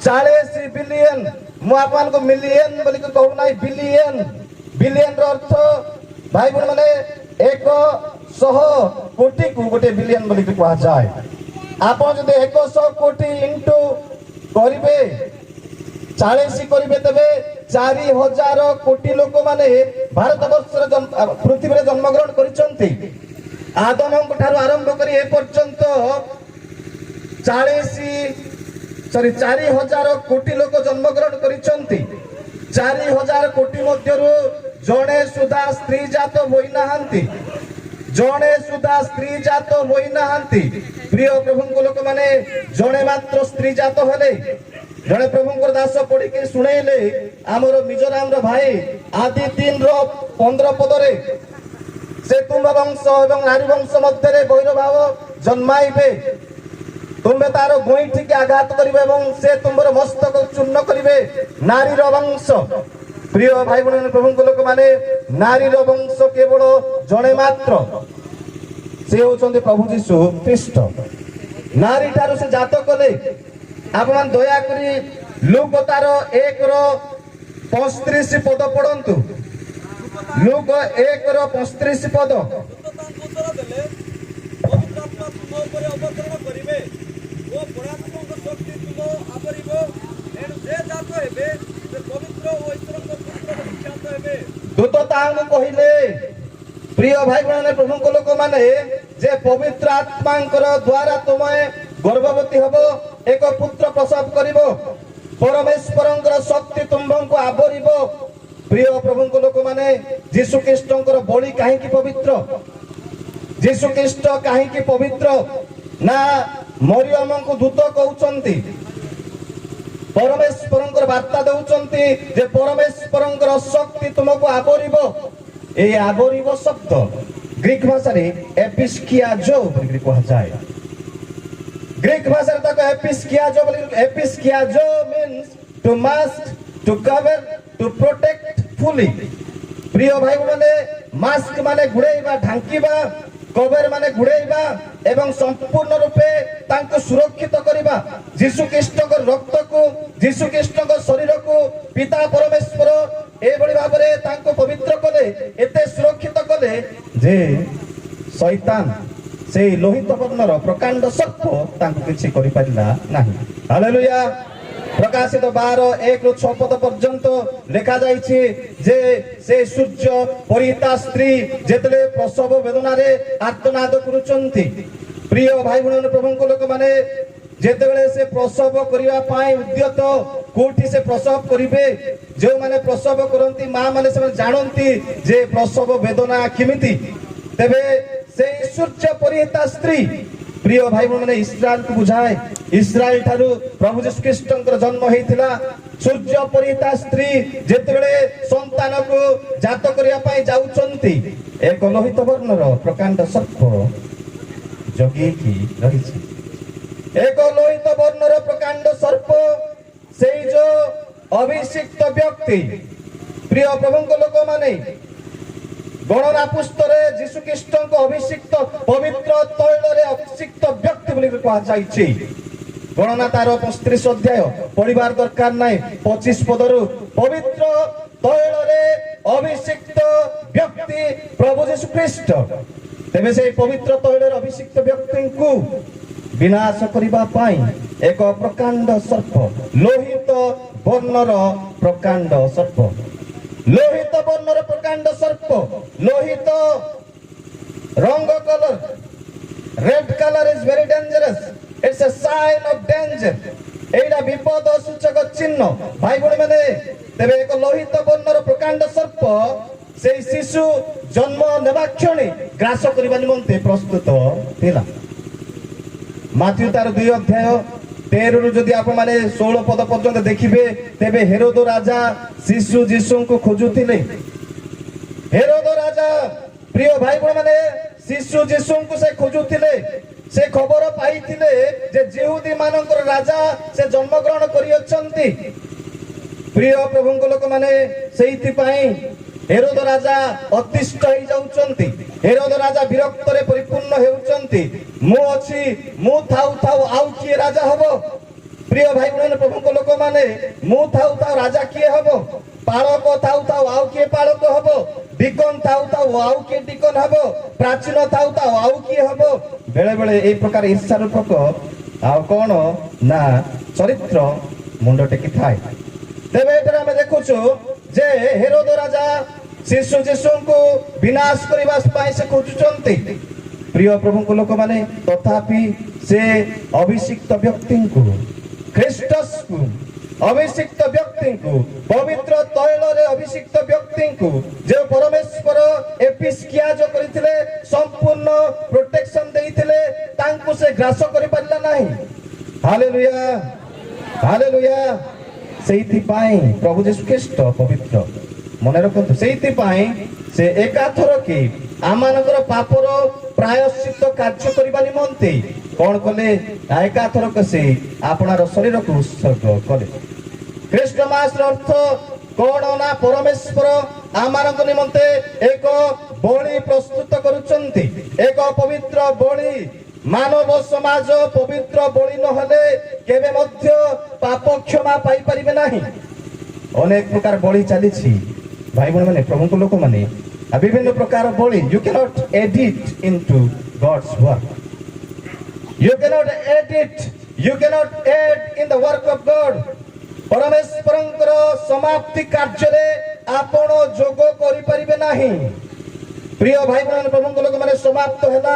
Speaker 1: 40 ବିଲିୟନ। ମୁଁ ଆପଣଙ୍କୁ ମିଲିୟନ ବୋଲି କହୁନାହିଁ, ବିଲିୟନ। ବିଲିୟନ ର ଅର୍ଥ, ଭାଇ ଭଉଣୀ ମାନେ, 100 କୋଟିକୁ ଗୋଟେ ବିଲିୟନ ବୋଲି କୁହାଯାଏ। ଆପଣ ଯଦି 100 କୋଟି ଇଣ୍ଟୁ କରିବେ, 40 କରିବେ, ତେବେ 4000 କୋଟି ଲୋକମାନେ ଭାରତ ବର୍ଷରେ, ପୃଥିବୀରେ ଜନ୍ମଗ୍ରହଣ କରିଛନ୍ତି। ଆଦମଙ୍କ ଠାରୁ ଆରମ୍ଭ କରି ଏ ପର୍ଯ୍ୟନ୍ତ 40, ସରି, 4000 କୋଟି ଲୋକ ଜନ୍ମଗ୍ରହଣ କରିଛନ୍ତି। 4000 କୋଟି ମଧ୍ୟରୁ ଜଣେ ସୁଦ୍ଧା ସ୍ତ୍ରୀ ଜାତ ହୋଇନାହାନ୍ତି। ଜଣେ ସୁଦ୍ଧା ସ୍ତ୍ରୀ ଜାତ ହୋଇନାହାନ୍ତି। ପ୍ରିୟ ପ୍ରଭୁଙ୍କ ଲୋକମାନେ, ଜଣେ ମାତ୍ର ସ୍ତ୍ରୀ ଜାତ ହେଲେ। ଜଣେ ପ୍ରଭୁଙ୍କର ଦାସ ପଢିକି ଶୁଣେଇଲେ, ଆମର ମିଜୋରାମର ଭାଇ, ଆଦି 3ର 15 ପଦରେ, ସେ ତୁମ୍ଭ ବଂଶ ଏବଂ ନାରୀ ବଂଶ ମଧ୍ୟରେ ବୈରଭାବ ଜନ୍ମାଇବେ। ତୁମ୍ଭେ ତାର ଗୋଇଠିକି ଆଘାତ କରିବେ ଏବଂ ସେ ତୁମ୍ଭର ମସ୍ତକ ଚୂର୍ଣ୍ଣ କରିବେ। ନାରୀର ବଂଶ। ପ୍ରିୟ ଭାଇ ଭଉଣୀ, ପ୍ରଭୁଙ୍କ ଲୋକମାନେ, ନାରୀର ବଂଶ କେବଳ ଜଣେ ମାତ୍ର, ସେ ହେଉଛନ୍ତି ପ୍ରଭୁ ଯୀଶୁ ଖ୍ରୀଷ୍ଟ। ନାରୀ ଠାରୁ ସେ ଜାତ କଲେ। ଆପଣମାନେ ଦୟାକରି ଲୂକ ତାର 1ର 35 ପଦ ପଢନ୍ତୁ। ଲୂକ 1ର 35 ପଦ।
Speaker 2: ଦୂତ ତାଙ୍କୁ ଉତ୍ତର ଦେଲେ, ପବିତ୍ର ଆତ୍ମା ତୁମ ଉପରେ ଅବତରଣ କରିବେ ଓ ପରାତ୍ପରଙ୍କ ଶକ୍ତି ତୁମ ଆବରିବ। ଏଣୁ ଯେ ଜାତ ହେବେ, ସେ ପବିତ୍ର ଓ ଈଶ୍ୱରଙ୍କ ପୁତ୍ର ବୋଲି ଖ୍ୟାତ ହେବେ।
Speaker 1: ଦୂତ ତାହାଙ୍କୁ କହିଲେ, ପ୍ରିୟ ଭାଇ ଭଉଣୀ, ପ୍ରଭୁଙ୍କ ଲୋକମାନେ, ଯେ ପବିତ୍ର ଆତ୍ମାଙ୍କର ଦ୍ୱାରା ତୁମେ ଗର୍ଭବତୀ ହବ, ଏକ ପୁତ୍ର ପ୍ରସବ କରିବ, ପରମେଶ୍ୱରଙ୍କର ଶକ୍ତି ତୁମ୍ଭଙ୍କୁ ଆବରିବ। ପ୍ରିୟ ପ୍ରିୟ ପ୍ରଭୁଙ୍କ ଲୋକମାନେ, ଯୀଶୁ ଖ୍ରୀଷ୍ଟଙ୍କର ବଳି କାହିଁକି ପବିତ୍ର? ଯୀଶୁ ଖ୍ରୀଷ୍ଟ କାହିଁକି ପବିତ୍ର ନା, ମରିୟମଙ୍କୁ ଦୂତ କହୁଛନ୍ତି, ପରମେଶ୍ୱରଙ୍କର ବାର୍ତ୍ତା ଦଉଛନ୍ତି ଯେ ପରମେଶ୍ୱରଙ୍କର ଶକ୍ତି ତୁମକୁ ଆବରିବ। ଏଇ ଆବରିବ ଶବ୍ଦ ଗ୍ରୀକ ଭାଷାରେ ଏପିସ୍କିଆଜୋ ବୋଲି କୁହାଯାଏ। ଗ୍ରୀକ ଭାଷାରେ ତାକୁ ଏପିସ୍କିଆଜୋ ବୋଲି। ଏପିସ୍କିଆଜୋ means to mask, to cover, to protect fully. ପ୍ରିୟ ଭାଇ ମାନେ, ମାସ୍କ ମାନେ ଘୋଡେଇବା, ଢାଙ୍କିବା, କଭର ମାନେ ଘୋଡେଇବା ଏବଂ ସମ୍ପୂର୍ଣ୍ଣ ରୂପେ ତାଙ୍କୁ ସୁରକ୍ଷିତ କରିବା। ଯୀଶୁ ଖ୍ରୀଷ୍ଟଙ୍କ ରକ୍ତକୁ, ଯୀଶୁ ଖ୍ରୀଷ୍ଟଙ୍କ ଶରୀରକୁ ପିତା ପରମେଶ୍ୱର ଏଭଳି ଭାବରେ ତାଙ୍କୁ ପବିତ୍ର କଲେ, ଏତେ ସୁରକ୍ଷିତ କଲେ ଯେ ଶୈତାନ, ସେଇ ଲୋହିତ ବର୍ଣ୍ଣର ପ୍ରକାଣ୍ଡ ସର୍ପ ତାଙ୍କୁ କିଛି କରିପାରିଲା ନାହିଁ। ହାଲେଲୁୟା। ପ୍ରକାଶିତ 12:1ରୁ 6 ପଦ ପର୍ଯ୍ୟନ୍ତ ଲେଖାଯାଇଛି ଯେ ସେ ସୂର୍ଯ୍ୟ ପରିହିତା ସ୍ତ୍ରୀ ଯେତେବେଳେ ପ୍ରସବ ବେଦନାରେ ଆର୍ତ୍ତନାଦ କରୁଛନ୍ତି, ପ୍ରିୟ ଭାଇ ଭଉଣୀ, ପ୍ରଭୁଙ୍କ ଲୋକମାନେ, ଯେତେବେଳେ ସେ ପ୍ରସବ କରିବା ପାଇଁ ଉଦ୍ୟତ, କୋଉଠି ସେ ପ୍ରସବ କରିବେ? ଯେଉଁମାନେ ପ୍ରସବ କରନ୍ତି, ମା ମାନେ, ସେମାନେ ଜାଣନ୍ତି ଯେ ପ୍ରସବ ବେଦନା କେମିତି। ତେବେ ସେଇ ସୂର୍ଯ୍ୟ ପରିହିତା ସ୍ତ୍ରୀ, ପ୍ରିୟ ଭାଇ ଭଉଣୀ, ଇସ୍ରାଏଲକୁ ବୁଝାଏ। ଇସ୍ରାଏଲ ଠାରୁ ପ୍ରଭୁ ଯୀଶୁ ଖ୍ରୀଷ୍ଟଙ୍କର ଜନ୍ମ ହେଇଥିଲା। ସୂର୍ଯ୍ୟ ପରିହିତା ସ୍ତ୍ରୀ ଯେତେବେଳେ ସନ୍ତାନକୁ ଜାତ କରିବା ପାଇଁ ଯାଉଛନ୍ତି, ଏକ ଲୋହିତ ବର୍ଣ୍ଣର ପ୍ରକାଣ୍ଡ ସର୍ପ ଜଗିକି ରହିଛି। ଏକ ଲୋହିତ ବର୍ଣ୍ଣର ପ୍ରକାଣ୍ଡ ସର୍ପ, ସେଇ ଯୋଉ ଅଭିଷିକ୍ତ ବ୍ୟକ୍ତି। ପ୍ରିୟ ପ୍ରଭୁଙ୍କ ଲୋକମାନେ, ଗଣନା ପୁସ୍ତକରେ ଯୀଶୁ ଖ୍ରୀଷ୍ଟଙ୍କ ଅଭିଷିକ୍ତ, ପବିତ୍ର ତୈଳରେ ଅଭିଷିକ୍ତ ବ୍ୟକ୍ତି ବୋଲି କୁହାଯାଇଛି। ଗଣନା ତାର 35 ଅଧ୍ୟାୟ ପଢିବାର ଦରକାର ନାହିଁ, 25 ପଦରୁ ପବିତ୍ର ତୈଳରେ ଅଭିଷିକ୍ତ ବ୍ୟକ୍ତି ପ୍ରଭୁ ଯୀଶୁ ଖ୍ରୀଷ୍ଟ। ତେବେ ସେଇ ପବିତ୍ର ତୈଳରେ ଅଭିଷିକ୍ତ ବ୍ୟକ୍ତିଙ୍କୁ ବିନାଶ କରିବା ପାଇଁ ଏକ ପ୍ରକାଣ୍ଡ ସର୍ପ, ଲୋହିତ ବର୍ଣ୍ଣର ପ୍ରକାଣ୍ଡ ସର୍ପ, ଲୋହିତ ବର୍ଣ୍ଣର ପ୍ରକାଣ୍ଡ ସର୍ପ, ଲୋହିତ ରଙ୍ଗ, colour, red colour is very dangerous. It's a sign of danger. ଏଇଟା ବିପଦ ସୂଚକ ଚିହ୍ନ, ଭାଇ ଭଉଣୀ ମାନେ। ତେବେ ଏକ ଲୋହିତ ବର୍ଣ୍ଣର ପ୍ରକାଣ୍ଡ ସର୍ପ ସେଇ ଶିଶୁ ଜନ୍ମ ନେବା କ୍ଷଣି ଗ୍ରାସ କରିବା ନିମନ୍ତେ ପ୍ରସ୍ତୁତ ଥିଲା। ମାଥ୍ୟୁ ତାର 2 ଅଧ୍ୟାୟ 13ରୁ ଯଦି ଆପଣମାନେ 16 ପଦ ପର୍ଯ୍ୟନ୍ତ ଦେଖିବେ, ତେବେ ହେରୋଦ ରାଜା ଶିଶୁ ଯୀଶୁଙ୍କୁ ଖୋଜୁଥିଲେ। ହେରୋଦ ରାଜା, ପ୍ରିୟ ଭାଇ ଭଉଣୀ ମାନେ, ଶିଶୁ ଯୀଶୁଙ୍କୁ ସେ ଖୋଜୁଥିଲେ। ସେ ଖବର ପାଇଥିଲେ ଯେ ଯିହୁଦୀ ମାନଙ୍କର ରାଜା ସେ ଜନ୍ମଗ୍ରହଣ କରିଅଛନ୍ତି। ପ୍ରିୟ ପ୍ରଭୁଙ୍କ ଲୋକମାନେ, ସେଇଥିପାଇଁ ହେରୋଦ ରାଜା ଅତିଷ୍ଠ ହେଇଯାଉଛନ୍ତି। ହେରୋଦ ରାଜା ବିରକ୍ତରେ ପରିପୂର୍ଣ୍ଣ ହେଉଛନ୍ତି। ମୁଁ ଅଛି, ମୁଁ ଥାଉ ଥାଉ ଆଉ କିଏ ରାଜା ହବ? ପ୍ରିୟ ଭାଇ ଭଉଣୀ, ପ୍ରଭୁଙ୍କ ଲୋକମାନେ, ମୁଁ ଥାଉ ଥାଉ ରାଜା କିଏ ହବ? ପାଳକ ଥାଉ ଥାଉ ଆଉ କିଏ ପାଳକ ହବ? ଡିକନ ଥାଉ ଥାଉ ଆଉ କିଏ ଡିକନ ହବ? ପ୍ରାଚୀନ ଥାଉ ଥାଉ ଆଉ କିଏ ହବ? ବେଳେ ବେଳେ ଏଇ ପ୍ରକାର ଈର୍ଷା ରୂପକ ଆଉ କଣ ନା ଚରିତ୍ର ମୁଣ୍ଡ ଟେକି ଥାଏ। ତେବେ ଏଠାରେ ଆମେ ଦେଖୁଛୁ ଯେ ହେରୋଦ ରାଜା ଶିଶୁ ଯୀଶୁଙ୍କୁ ବିନାଶ କରିବା ପାଇଁ ସେ ଖୋଜୁଛନ୍ତି। ପ୍ରିୟ ପ୍ରଭୁଙ୍କ ଲୋକମାନେ, ତଥାପି ସେ ଅଭିଷିକ୍ତ ବ୍ୟକ୍ତିଙ୍କୁ, ଖ୍ରୀଷ୍ଟକୁ, ଅଭିଷିକ୍ତ ବ୍ୟକ୍ତିଙ୍କୁ, ପବିତ୍ର ତୈଳରେ ଅଭିଷିକ୍ତ ବ୍ୟକ୍ତିଙ୍କୁ, ଯେଉଁ ପରମେଶ୍ୱର ଏପିସ୍କିଆଜ କରିଥିଲେ, ସମ୍ପୂର୍ଣ୍ଣ ପ୍ରୋଟେକ୍ସନ ଦେଇଥିଲେ, ତାଙ୍କୁ ସେ ଗ୍ରାସ କରିପାରିଲା ନାହିଁ। Hallelujah, hallelujah. ସେଇଥିପାଇଁ ପ୍ରଭୁ ଯୀଶୁ ଖ୍ରୀଷ୍ଟ ପବିତ୍ର। ମନେ ରଖନ୍ତୁ, ସେଇଥିପାଇଁ ସେ ଏକାଥରକେ ଆମମାନଙ୍କର ପାପର ପ୍ରାୟଶ୍ଚିତ କାର୍ଯ୍ୟ କରିବା ନିମନ୍ତେ କଣ କଲେ ନା, ଏକାଥରକ ସେ ଆପଣାର ଶରୀରକୁ ଉତ୍ସର୍ଗ କଲେ। ଖ୍ରୀଷ୍ଟମାସର ଅର୍ଥ କଣ ନା, ପରମେଶ୍ୱର ଆମମାନଙ୍କ ନିମନ୍ତେ ଏକ ବଳି ପ୍ରସ୍ତୁତ କରୁଛନ୍ତି, ଏକ ପବିତ୍ର ବଳି। ମାନବ ସମାଜ ପବିତ୍ର ବଳି ନହେଲେ କେବେ ମଧ୍ୟ ପାପ କ୍ଷମା ପାଇପାରିବେ ନାହିଁ। ଅନେକ ପ୍ରକାର ବଳି ଚାଲିଛି, ଭାଇ ଭଉଣୀ ମାନେ, ପ୍ରଭୁଙ୍କ ଲୋକମାନେ, ଆଉ ବିଭିନ୍ନ ପ୍ରକାର ବଳି। You can't edit into God's work. You can't edit. You can't add in the work of God. ପରମେଶ୍ୱରଙ୍କର ସମାପ୍ତି କାର୍ଯ୍ୟରେ ଆପଣ ଯୋଗ କରିପାରିବେ ନାହିଁ। ପ୍ରିୟ ଭାଇ ଭଉଣୀ, ପ୍ରଭୁଙ୍କ ଲୋକମାନେ, ସମାପ୍ତ ହେଲା।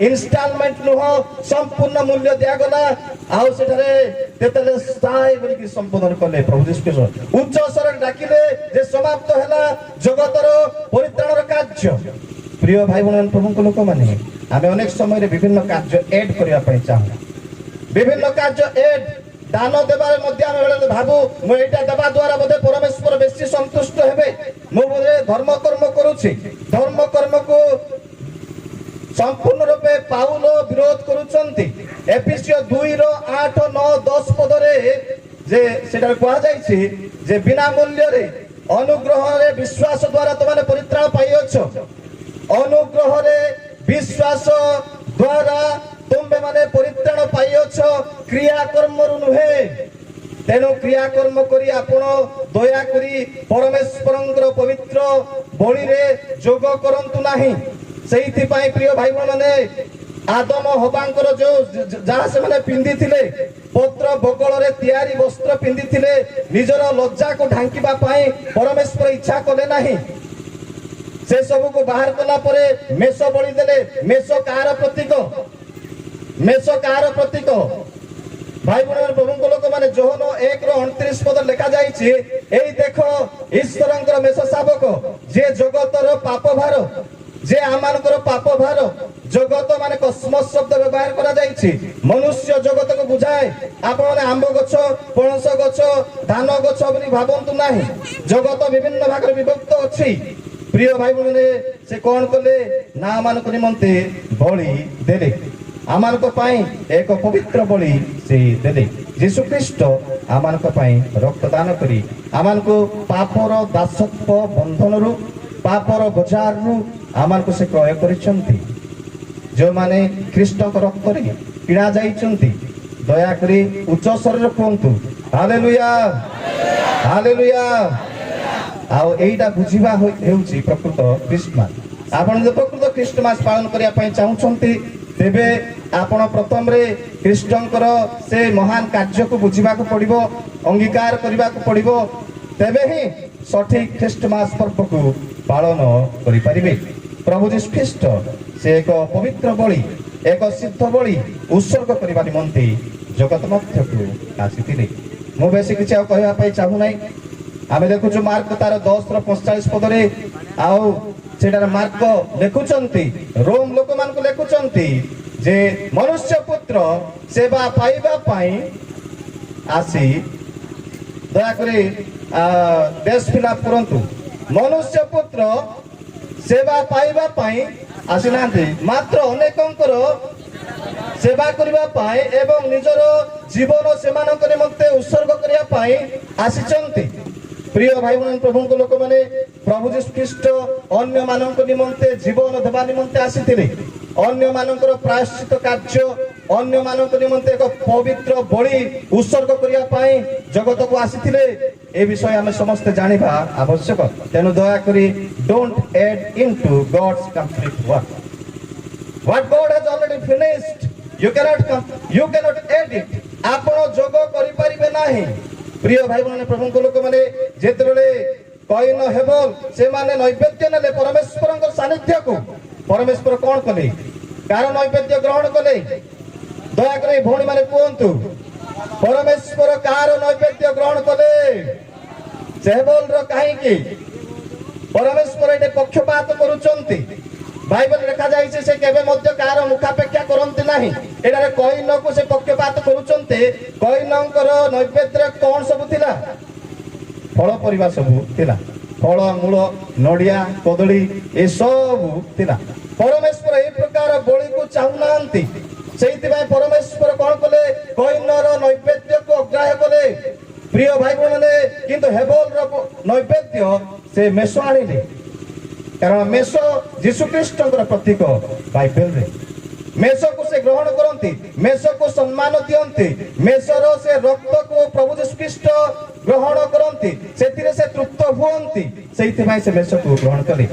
Speaker 1: ଇନଷ୍ଟଲମେଣ୍ଟ ନୁହଁ, ସମ୍ପୂର୍ଣ୍ଣ ମୂଲ୍ୟ ଦିଆଗଲା। ଆଉ ସେଠାରେ ତେତେଲେସ୍ତାଇ ବୋଲିକି ସମ୍ବୋଧନ କଲେ। ପ୍ରଭୁ ଯୀଶୁ ଖ୍ରୀଷ୍ଟ ଉଚ୍ଚ ସ୍ୱରରେ ଡାକିଲେ ଯେ ସମାପ୍ତ ହେଲା ଜଗତର ପରିତ୍ରାଣର କାର୍ଯ୍ୟ। ପ୍ରିୟ ଭାଇ ଭଉଣୀ, ପ୍ରଭୁଙ୍କ ଲୋକମାନେ, ଆମେ ଅନେକ ସମୟରେ ବିଭିନ୍ନ କାର୍ଯ୍ୟ ଏଡ୍ କରିବା ପାଇଁ ଚାହୁଁ। ବିଭିନ୍ନ କାର୍ଯ୍ୟ ଏଡ୍, ଦାନ ଦେବାରେ ମଧ୍ୟ ଆମେ ବେଳେ ଭାବୁ, ମୁଁ ଏଇଟା ଦେବା ଦ୍ୱାରା ବୋଧେ ପରମେଶ୍ୱର ବେଶୀ ସନ୍ତୁଷ୍ଟ ହେବେ, ମୁଁ ବୋଧେ ଧର୍ମ କର୍ମ କରୁଛି। ଧର୍ମ କର୍ମକୁ ସମ୍ପୂର୍ଣ୍ଣ ରୂପେ ପାଉଲ ବିରୋଧ କରୁଛନ୍ତି। ଏଫିସୀୟ 2ର 8, 9, 10 ପଦରେ ଯେ ସେଠାରେ କୁହାଯାଇଛି ଯେ ବିନା ମୂଲ୍ୟରେ ଅନୁଗ୍ରହରେ ବିଶ୍ୱାସ ଦ୍ୱାରା ତୁମେ ପରିତ୍ରାଣ ପାଇଅଛ। ଅନୁଗ୍ରହରେ ବିଶ୍ୱାସ ଦ୍ୱାରା ତୁମ୍ଭେମାନେ ପରିତ୍ରାଣ ପାଇଅଛ, କ୍ରିୟାକର୍ମରୁ ନୁହେଁ। ତେଣୁ କ୍ରିୟାକର୍ମ କରି ଆପଣ ଦୟାକରି ପରମେଶ୍ୱରଙ୍କର ପବିତ୍ର ବଳିରେ ଯୋଗ କରନ୍ତୁ ନାହିଁ। ସେଇଥିପାଇଁ ପ୍ରିୟ ଭାଇ ଭଉଣୀମାନେ, ଆଦମ ହବାଙ୍କର ଯୋଉ ଯାହା ସେମାନେ ପିନ୍ଧିଥିଲେ, ପତ୍ର ବଗଳରେ ତିଆରି ବସ୍ତ୍ର ପିନ୍ଧିଥିଲେ, ନିଜର ଲଜ୍ଜାକୁ ଢାଙ୍କିବା ପାଇଁ ପରମେଶ୍ୱର ଇଚ୍ଛା କଲେ ନାହିଁ। ସେ ସବୁକୁ ବାହାର କଲା ପରେ ମେଷ ବଳି ଦେଲେ। ମେଷ କାହାର ପ୍ରତୀକ? ମେଷ କାହାର ପ୍ରତୀକ? ଭାଇ ଭଉଣୀ, ପ୍ରଭୁଙ୍କ ଲୋକମାନେ, ଯୋହନ 1ର 29 ପଦ ଲେଖାଯାଇଛି, "ଏଇ ଦେଖ ଈଶ୍ୱରଙ୍କର ମେଷ ଶାବକ, ଯିଏ ଜଗତର ପାପ ଭାର", ଯେ ଆମମାନଙ୍କର ପାପ ଭାର। ଜଗତ ମାନେ କସ୍ମସ ଶବ୍ଦ ବ୍ୟବହାର କରାଯାଇଛି, ମନୁଷ୍ୟ ଜଗତକୁ ବୁଝାଏ। ଆପଣମାନେ ଆମ୍ବ ଗଛ, ପଣସ ଗଛ, ଧାନ ଗଛ ବୋଲି ଭାବନ୍ତୁ ନାହିଁ। ଜଗତ ବିଭିନ୍ନ ଭାଗରେ ବିଭକ୍ତ ଅଛି। ପ୍ରିୟ ଭାଇ ଭଉଣୀ, ସେ କଣ କଲେ ନା ଆମମାନଙ୍କ ନିମନ୍ତେ ବଳି ଦେଲେ। ଆମମାନଙ୍କ ପାଇଁ ଏକ ପବିତ୍ର ବଳି ସେ ଦେଲେ। ଯୀଶୁ ଖ୍ରୀଷ୍ଟ ଆମମାନଙ୍କ ପାଇଁ ରକ୍ତଦାନ କରି ଆମମାନଙ୍କୁ ପାପର ଦାସତ୍ୱ ବନ୍ଧନରୁ, ପାପର ବଜାରରୁ ଆମମାନଙ୍କୁ ସେ କ୍ରୟ କରିଛନ୍ତି। ଯେଉଁମାନେ ଖ୍ରୀଷ୍ଟଙ୍କ ରକ୍ତରେ କିଣା ଯାଇଛନ୍ତି, ଦୟାକରି ଉଚ୍ଚ ସ୍ୱରରେ କୁହନ୍ତୁ, ହାଲେଲୁୟା, ହାଲେଲୁୟା। ଆଉ ଏଇଟା ବୁଝିବା ହେଉଛି ପ୍ରକୃତ ଖ୍ରୀଷ୍ଟମାସ। ଆପଣ ଯଦି ପ୍ରକୃତ ଖ୍ରୀଷ୍ଟମାସ ପାଳନ କରିବା ପାଇଁ ଚାହୁଁଛନ୍ତି, ତେବେ ଆପଣ ପ୍ରଥମରେ ଖ୍ରୀଷ୍ଟଙ୍କର ସେ ମହାନ କାର୍ଯ୍ୟକୁ ବୁଝିବାକୁ ପଡ଼ିବ, ଅଙ୍ଗୀକାର କରିବାକୁ ପଡ଼ିବ। ତେବେ ହିଁ ସଠିକ ଖ୍ରୀଷ୍ଟମାସ ପର୍ବକୁ ପାଳନ କରିପାରିବେ। ପ୍ରଭୁ ଯୀଶୁ ଖ୍ରୀଷ୍ଟ ସେ ଏକ ପବିତ୍ର ବଳି, ଏକ ସିଦ୍ଧ ବଳି ଉତ୍ସର୍ଗ କରିବା ନିମନ୍ତେ ଜଗତ ମଧ୍ୟକୁ ଆସିଥିଲେ। ମୁଁ ବେଶୀ କିଛି ଆଉ କହିବା ପାଇଁ ଚାହୁଁନାହିଁ। ଆମେ ଦେଖୁଛୁ ମାର୍କ ତାର 10ର 45 ପଦରେ, ଆଉ ସେଠାରେ ମାର୍କ ଲେଖୁଛନ୍ତି, ରୋମ ଲୋକମାନଙ୍କୁ ଲେଖୁଛନ୍ତି ଯେ ମନୁଷ୍ୟ ପୁତ୍ର ସେବା ପାଇବା ପାଇଁ ଆସି, ଦୟାକରି ଡେସ୍କ ଫିଲ୍ଅପ୍ କରନ୍ତୁ। ମନୁଷ୍ୟ ପୁତ୍ର ସେବା ପାଇବା ପାଇଁ ଆସିନାହାନ୍ତି, ମାତ୍ର ଅନେକଙ୍କର ସେବା କରିବା ପାଇଁ ଏବଂ ନିଜର ଜୀବନ ସେମାନଙ୍କ ନିମନ୍ତେ ଉତ୍ସର୍ଗ କରିବା ପାଇଁ ଆସିଛନ୍ତି। ପ୍ରିୟ ଭାଇ ଭଉଣୀ, ପ୍ରଭୁଙ୍କ ଲୋକମାନେ, ପ୍ରଭୁ ଯୀଶୁ ଖ୍ରୀଷ୍ଟ ଅନ୍ୟମାନଙ୍କ ନିମନ୍ତେ ଜୀବନ ଦେବା ନିମନ୍ତେ ଆସିଥିଲେ। ଅନ୍ୟମାନଙ୍କର ପ୍ରାୟଶ୍ଚିତ କାର୍ଯ୍ୟ, ଅନ୍ୟମାନଙ୍କ ନିମନ୍ତେ ଏକ ପବିତ୍ର ବଳି ଉତ୍ସର୍ଗ କରିବା ପାଇଁ ଜଗତକୁ ଆସିଥିଲେ। ଏ ବିଷୟ ଆମେ ସମସ୍ତେ ଜାଣିବା ଆବଶ୍ୟକ। ତେଣୁ ଦୟାକରି don't add into God's complete work. What God has already finished, you cannot come, you cannot add it. ଆପଣ ଯୋଗ କରିପାରିବେ ନାହିଁ। ପ୍ରିୟ ଭାଇ ଭଉଣୀ, ପ୍ରଭୁଙ୍କ ଲୋକମାନେ, ଯେତେବେଳେ କଇନ ହେବଲ ସେମାନେ ନୈବେଦ୍ୟ ନେଲେ ପରମେଶ୍ୱରଙ୍କ ସାନ୍ନିଧ୍ୟକୁ, ପରମେଶ୍ୱର କଣ କଲେ? କାର ନୈବେଦ୍ୟ ଗ୍ରହଣ କଲେ? ଦୟାକରି ଭଉଣୀ ମାନେ କୁହନ୍ତୁ, ପରମେଶ୍ୱର କାହାର ନୈବେଦ୍ୟ ଗ୍ରହଣ କଲେ? ସେ ହେବଲର। କାହିଁକି ପରମେଶ୍ୱର ଏଠି ପକ୍ଷପାତ କରୁଛନ୍ତି? ବାଇବଲ ଲେଖାଯାଇଛି, ସେ କେବେ ମଧ୍ୟ କାହାର ମୁଖାପେକ୍ଷା କରନ୍ତି ନାହିଁ। ଏଠାରେ କଇନକୁ ସେ ପକ୍ଷପାତ କରୁଛନ୍ତି। କଇନଙ୍କର ନୈବେଦ୍ୟରେ କଣ ସବୁ ଥିଲା? ଫଳ ପରିବା ସବୁ ଥିଲା, ଫଳ ମୂଳ, ନଡ଼ିଆ, କଦଳୀ ଏସବୁ ଥିଲା। ପରମେଶ୍ୱର ଏହି ପ୍ରକାର ବଳିକୁ ଚାହୁଁନାହାନ୍ତି। ସେଇଥିପାଇଁ ପରମେଶ୍ୱର କଣ କଲେ? କଇନର ନୈବେଦ୍ୟକୁ ଅଗ୍ରାହ୍ୟ କଲେ। ପ୍ରିୟ ଭାଇ ଭଉଣୀମାନେ, କିନ୍ତୁ ହେବଲର ନୈବେଦ୍ୟ ସେ ମେଷ ଆଣିଲେ, କାରଣ ମେଷ ଯୀଶୁଖ୍ରୀଷ୍ଟଙ୍କର ପ୍ରତୀକ। ବାଇବେଲରେ ମେଷକୁ ସେ ଗ୍ରହଣ କରନ୍ତି, ମେଷକୁ ସମ୍ମାନ ଦିଅନ୍ତି। ମେଷର ସେ ରକ୍ତକୁ ପ୍ରଭୁ ଯୀଶୁଖ୍ରୀଷ୍ଟ ଗ୍ରହଣ କରନ୍ତି, ସେଥିରେ ସେ ତୃପ୍ତ ହୁଅନ୍ତି। ସେଇଥିପାଇଁ ସେ ମେଷକୁ ଗ୍ରହଣ କଲେ।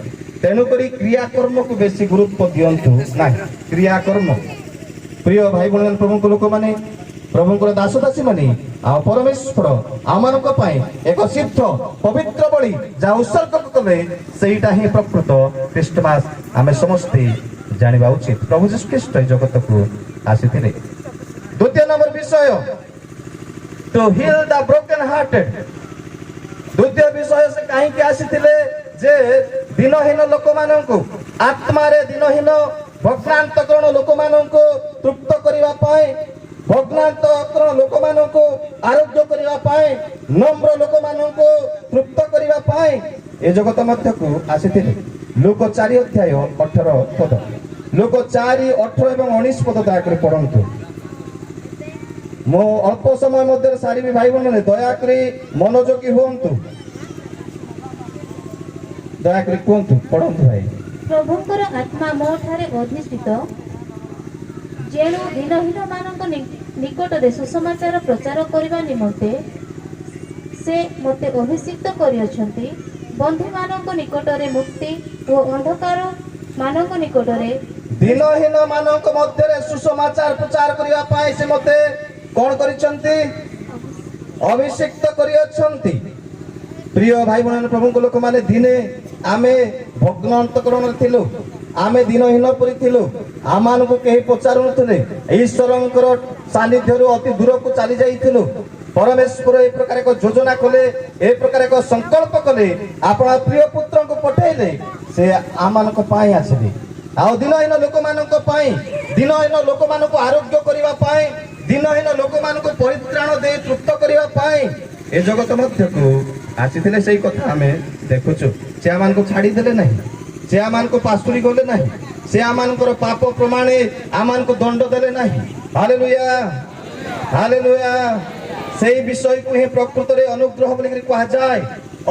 Speaker 1: ତେଣୁକରି କ୍ରିୟାକର୍ମକୁ ବେଶୀ ଗୁରୁତ୍ୱ ଦିଅନ୍ତୁ ନାହିଁ, କ୍ରିୟାକର୍ମ। ପ୍ରିୟ ଭାଇ ଭଉଣୀ, ପ୍ରଭୁଙ୍କ ଲୋକମାନେ, ପ୍ରଭୁଙ୍କର ଦାସ ଦାସୀ ମାନେ, ଆଉ ପରମେଶ୍ୱର ଆମମାନଙ୍କ ପାଇଁ ଏକ ସିଦ୍ଧ ପବିତ୍ର ବଳି ଯାହା ଉତ୍ସର୍ଗ କଲେ, ସେଇଟା ହିଁ ପ୍ରକୃତ ଖ୍ରୀଷ୍ଟମାସ। ଆମେ ସମସ୍ତେ ଜାଣିବା ଉଚିତ, ପ୍ରଭୁ ଯୀଶୁ ଖ୍ରୀଷ୍ଟ ଏ ଜଗତକୁ ଆସିଥିଲେ। ଦ୍ୱିତୀୟ ନମ୍ବର ବିଷୟ, to heal the broken hearted। ଦ୍ୱିତୀୟ ବିଷୟ, ସେ କାହିଁକି ଆସିଥିଲେ ଯେ ଦୀନହୀନ ଲୋକମାନଙ୍କୁ, ଆତ୍ମାରେ ଦୀନହୀନ ଭଗ୍ନାନ୍ତକରଣ ଲୋକମାନଙ୍କୁ ତୃପ୍ତ କରିବା ପାଇଁ, ଭଗ୍ନାନ୍ତକରଣ ଲୋକମାନଙ୍କୁ ଆରୋଗ୍ୟ କରିବା ପାଇଁ, ନମ୍ର ଲୋକମାନଙ୍କୁ ତୃପ୍ତ କରିବା ପାଇଁ ଏ ଜଗତ ମଧ୍ୟକୁ ଆସିଥିଲେ। ଲୂକ 4 ଅଧ୍ୟାୟ 18 ପଦ। ଲୂକ 4 18 ଏବଂ 19 ପଦ ଦୟାକରି ପଢନ୍ତୁ। ମୁଁ ଅଳ୍ପ ସମୟ ମଧ୍ୟରେ ସାରିବି। ଭାଇ ଭଉଣୀ, ଦୟାକରି ମନୋଯୋଗୀ ହୁଅନ୍ତୁ। ଦୟାକରି କୁହନ୍ତୁ, ପଢନ୍ତୁ ଭାଇ।
Speaker 3: ପ୍ରଭୁଙ୍କର ଆତ୍ମା ମୋ ଠାରେ ଅଧିଷ୍ଠିତ, ଯେଣୁ ଦୀନହୀନମାନଙ୍କ ନିକଟରେ ସୁସମାଚାର ପ୍ରଚାର କରିବା ନିମନ୍ତେ ସେ ମୋତେ ଅଭିଷିକ୍ତ କରିଅଛନ୍ତି। ବନ୍ଦୀମାନଙ୍କ ନିକଟରେ ମୁକ୍ତି ଓ ଅନ୍ଧକାର ମାନଙ୍କ ନିକଟରେ
Speaker 1: ଦୀନହୀନ ମାନଙ୍କ ମଧ୍ୟରେ ସୁସମାଚାର ପ୍ରଚାର କରିବା ପାଇଁ ସେ ମତେ କଣ କରିଛନ୍ତି? ଅଭିଷିକ୍ତ କରିଅଛନ୍ତି। ପ୍ରିୟ ଭାଇ ଭଉଣୀ, ପ୍ରଭୁଙ୍କ ଲୋକମାନେ, ଦିନେ ଆମେ ଭଗ୍ନ ଅନ୍ତକରଣରେ ଥିଲୁ। ଆମେ ଦୀନହୀନ ପରି ଥିଲୁ। ଆମମାନଙ୍କୁ କେହି ପଚାରୁନଥିଲେ। ଈଶ୍ୱରଙ୍କର ସାନ୍ନିଧ୍ୟରୁ ଅତି ଦୂରକୁ ଚାଲି ଯାଇଥିଲୁ। ପରମେଶ୍ୱର ଏ ପ୍ରକାର ଏକ ଯୋଜନା କଲେ, ଏ ପ୍ରକାର ଏକ ସଂକଳ୍ପ କଲେ, ଆପଣ ପ୍ରିୟ ପୁତ୍ରଙ୍କୁ ପଠେଇଲେ। ସେ ଆମମାନଙ୍କ ପାଇଁ ଆସିଲେ ଆଉ ଦୀନହୀନ ଲୋକମାନଙ୍କ ପାଇଁ, ଦୀନହୀନ ଲୋକମାନଙ୍କୁ ଆରୋଗ୍ୟ କରିବା ପାଇଁ, ଦୀନହୀନ ଲୋକମାନଙ୍କୁ ପରିତ୍ରାଣ ଦେଇ ତୃପ୍ତ କରିବା ପାଇଁ ଏ ଜଗତ ମଧ୍ୟକୁ ଆସିଥିଲେ। ସେଇ କଥା ଆମେ ଦେଖୁଛୁ। ସେ ଆମମାନଙ୍କୁ ଛାଡ଼ିଦେଲେ ନାହିଁ, ସେ ଆମମାନଙ୍କୁ ପାଶୁରି ଗଲେ ନାହିଁ, ସେ ଆମମାନଙ୍କର ପାପ ପ୍ରମାଣେ ଆମମାନଙ୍କୁ ଦଣ୍ଡ ଦେଲେ ନାହିଁ। Hallelujah, hallelujah. ସେଇ ବିଷୟକୁ ହିଁ ପ୍ରକୃତରେ ଅନୁଗ୍ରହ ବୋଲିକରି କୁହାଯାଏ।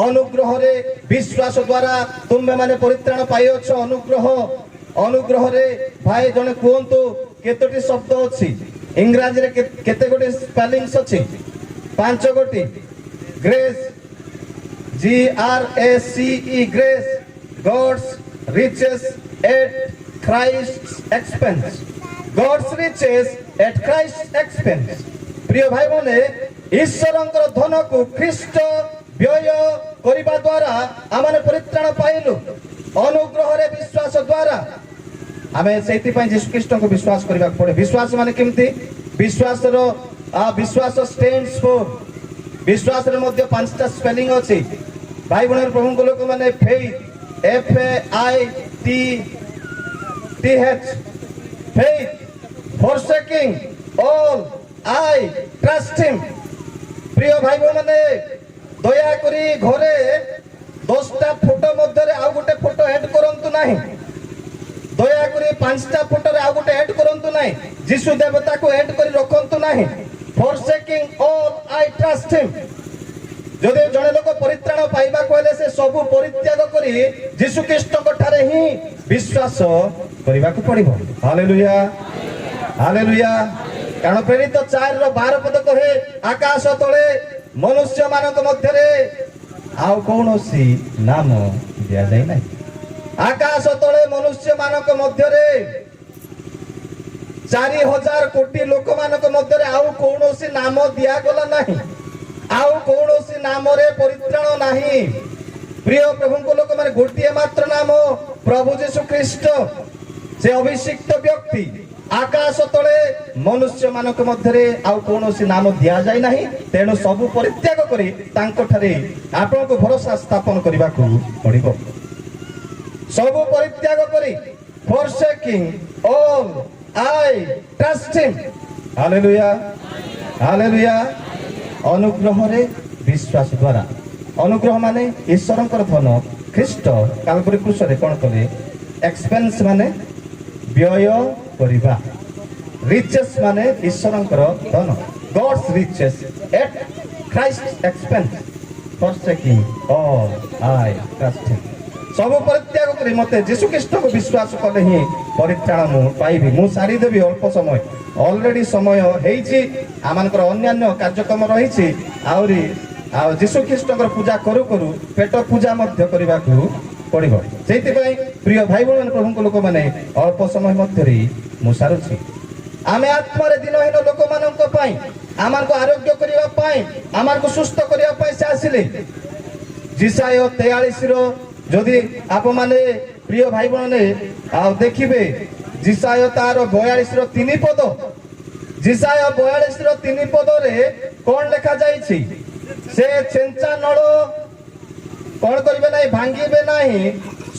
Speaker 1: ଅନୁଗ୍ରହରେ ବିଶ୍ୱାସ ଦ୍ୱାରା ତୁମେମାନେ ପରିତ୍ରାଣ ପାଇଅଛ। ଅନୁଗ୍ରହ, ଅନୁଗ୍ରହରେ ଭାଇ ଜଣେ କୁହନ୍ତୁ, କେତୋଟି ଶବ୍ଦ ଅଛି ଇଂରାଜୀରେ? କେତେ ଗୋଟି ସ୍ପେଲିଂସ୍ ଅଛି? ପାଞ୍ଚ ଗୋଟି। Grace, GRACE, grace, God's riches at Christ expense, God's riches at Christ expense। ପ୍ରିୟ ଭାଇ ମାନେ, ଈଶ୍ୱରଙ୍କର ଧନକୁ ଖ୍ରୀଷ୍ଟ ବ୍ୟୟ କରିବା ଦ୍ୱାରା ଆମେ ପରିତ୍ରାଣ ପାଇଲୁ ଅନୁଗ୍ରହରେ ବିଶ୍ୱାସ ଦ୍ୱାରା। ଆମେ ସେଇଥିପାଇଁ ଯୀଶୁ ଖ୍ରୀଷ୍ଟଙ୍କୁ ବିଶ୍ୱାସ କରିବାକୁ ପଡେ। ବିଶ୍ୱାସ ମାନେ କେମିତି? ବିଶ୍ୱାସ ଷ୍ଟାଣ୍ଡସ୍ ଫର, ବିଶ୍ୱାସରେ ମଧ୍ୟ ପାଞ୍ଚଟା ସ୍ପେଲିଂ ଅଛି। ଭାଇ ଭଉଣୀ, ପ୍ରଭୁଙ୍କ ଲୋକମାନେ, faith, FAITTH, faith, forsaking all I trust him। ପ୍ରିୟ ଭାଇ ଭଉଣୀମାନେ, ଦୟାକରି ଘରେ 10ଟା ଫଟୋ ମଧ୍ୟରେ ଆଉ ଗୋଟେ ଫଟୋ ଆଡ୍ କରନ୍ତୁ ନାହିଁ। ଦୟାକରି ପାଞ୍ଚଟା ଫଟୋରେ ଆଉ ଗୋଟେ ଆଡ୍ କରନ୍ତୁ ନାହିଁ। ଯୀଶୁ ଦେବତାକୁ ଆଡ୍ କରି ରଖନ୍ତୁ ନାହିଁ। Forsaking all I trust him। ଯଦି ଜଣେ ଲୋକ ପରିତ୍ରାଣ ପାଇବାକୁ ହେଲେ ସେ ସବୁ ପରିତ୍ୟାଗ କରି ଯୀଶୁ ଖ୍ରୀଷ୍ଟଙ୍କ ଠାରେ ହିଁ ବିଶ୍ୱାସ କରିବାକୁ ପଡିବ। Hallelujah, hallelujah. କାରଣ ପ୍ରେରିତ 4ର 12 ପଦ କହେ, ଆକାଶ ତଳେ ମନୁଷ୍ୟ ମାନଙ୍କ ମଧ୍ୟରେ ଆଉ କୌଣସି ନାମ ଦିଆଯାଇ ନାହିଁ। ଆକାଶ ତଳେ ମନୁଷ୍ୟ ମାନଙ୍କ ମଧ୍ୟରେ, 4000 କୋଟି ଲୋକମାନଙ୍କ ମଧ୍ୟରେ ଆଉ କୌଣସି ନାମ ଦିଆଗଲା ନାହିଁ। ଆଉ କୌଣସି ନାମରେ ପରିତ୍ରାଣ ନାହିଁ। ପ୍ରିୟ ପ୍ରଭୁଙ୍କ ଲୋକମାନେ, ଗୋଟିଏ ମାତ୍ର ନାମ, ପ୍ରଭୁ ଯୀଶୁ ଖ୍ରୀଷ୍ଟ। ସେ ଅଭିଷିକ୍ତ ବ୍ୟକ୍ତି। ଆକାଶ ତଳେ ମନୁଷ୍ୟ ମାନଙ୍କ ମଧ୍ୟରେ ଆଉ କୌଣସି ନାମ ଦିଆଯାଇ ନାହିଁ। ତେଣୁ ସବୁ ପରିତ୍ୟାଗ କରି ତାଙ୍କଠାରେ ଆପଣଙ୍କୁ ଭରସା ସ୍ଥାପନ କରିବାକୁ ପଡିବ। ସବୁ ପରିତ୍ୟାଗ କରି, forsaking all I trust him। Hallelujah, hallelujah. ଅନୁଗ୍ରହରେ ବିଶ୍ୱାସ ଦ୍ୱାରା। ଅନୁଗ୍ରହ ମାନେ ଈଶ୍ୱରଙ୍କର ଧନ ଖ୍ରୀଷ୍ଟ କାଲବରୀ କ୍ରୁଶରେ କଣ କଲେ? ଏକ୍ସପେନ୍ସ ମାନେ ବ୍ୟୟ କରିବା, ରିଚେସ୍ ମାନେ ଈଶ୍ୱରଙ୍କର ଧନ, God's riches at Christ expense, forsaking all I trust him। ସବୁ ପରିତ୍ୟାଗ କରି ମତେ ଯୀଶୁ ଖ୍ରୀଷ୍ଟଙ୍କୁ ବିଶ୍ୱାସ କଲେ ହିଁ ପରିତ୍ରାଣ ମୁଁ ପାଇବି। ମୁଁ ସାରିଦେବି, ଅଳ୍ପ ସମୟ, ଅଲରେଡି ସମୟ ହେଇଛି। ଆମମାନଙ୍କର ଅନ୍ୟାନ୍ୟ କାର୍ଯ୍ୟକ୍ରମ ରହିଛି ଆହୁରି। ଆଉ ଯୀଶୁ ଖ୍ରୀଷ୍ଟଙ୍କର ପୂଜା କରୁ କରୁ ପେଟ ପୂଜା ମଧ୍ୟ କରିବାକୁ ପଡିବ। ସେଇଥିପାଇଁ ପ୍ରିୟ ଭାଇ ଭଉଣୀ, ପ୍ରଭୁଙ୍କ ଲୋକମାନେ, ଅଳ୍ପ ସମୟ ମଧ୍ୟରେ ମୁଁ ସାରୁଛି। ଆମେ ଆତ୍ମାରେ ଦୀନହୀନ ଲୋକମାନଙ୍କ ପାଇଁ, ଆମମାନଙ୍କୁ ଆରୋଗ୍ୟ କରିବା ପାଇଁ, ଆମମାନଙ୍କୁ ସୁସ୍ଥ କରିବା ପାଇଁ ସେ ଆସିଲେ। ଯିଶାଇୟ 43ର ଯଦି ଆପଣମାନେ ପ୍ରିୟ ଭାଇ ଭଉଣୀ ଆଉ ଦେଖିବେ, ଯିଶାଇୟ ତାର 42ର 3 ପଦ। ଯିଶାଇୟ 42ର 3 ପଦରେ କଣ ଲେଖା ଯାଇଛି? ସେ ଛେଞ୍ଚା ନଳ କଣ କରିବେ ନାହିଁ? ଭାଙ୍ଗିବେ ନାହିଁ,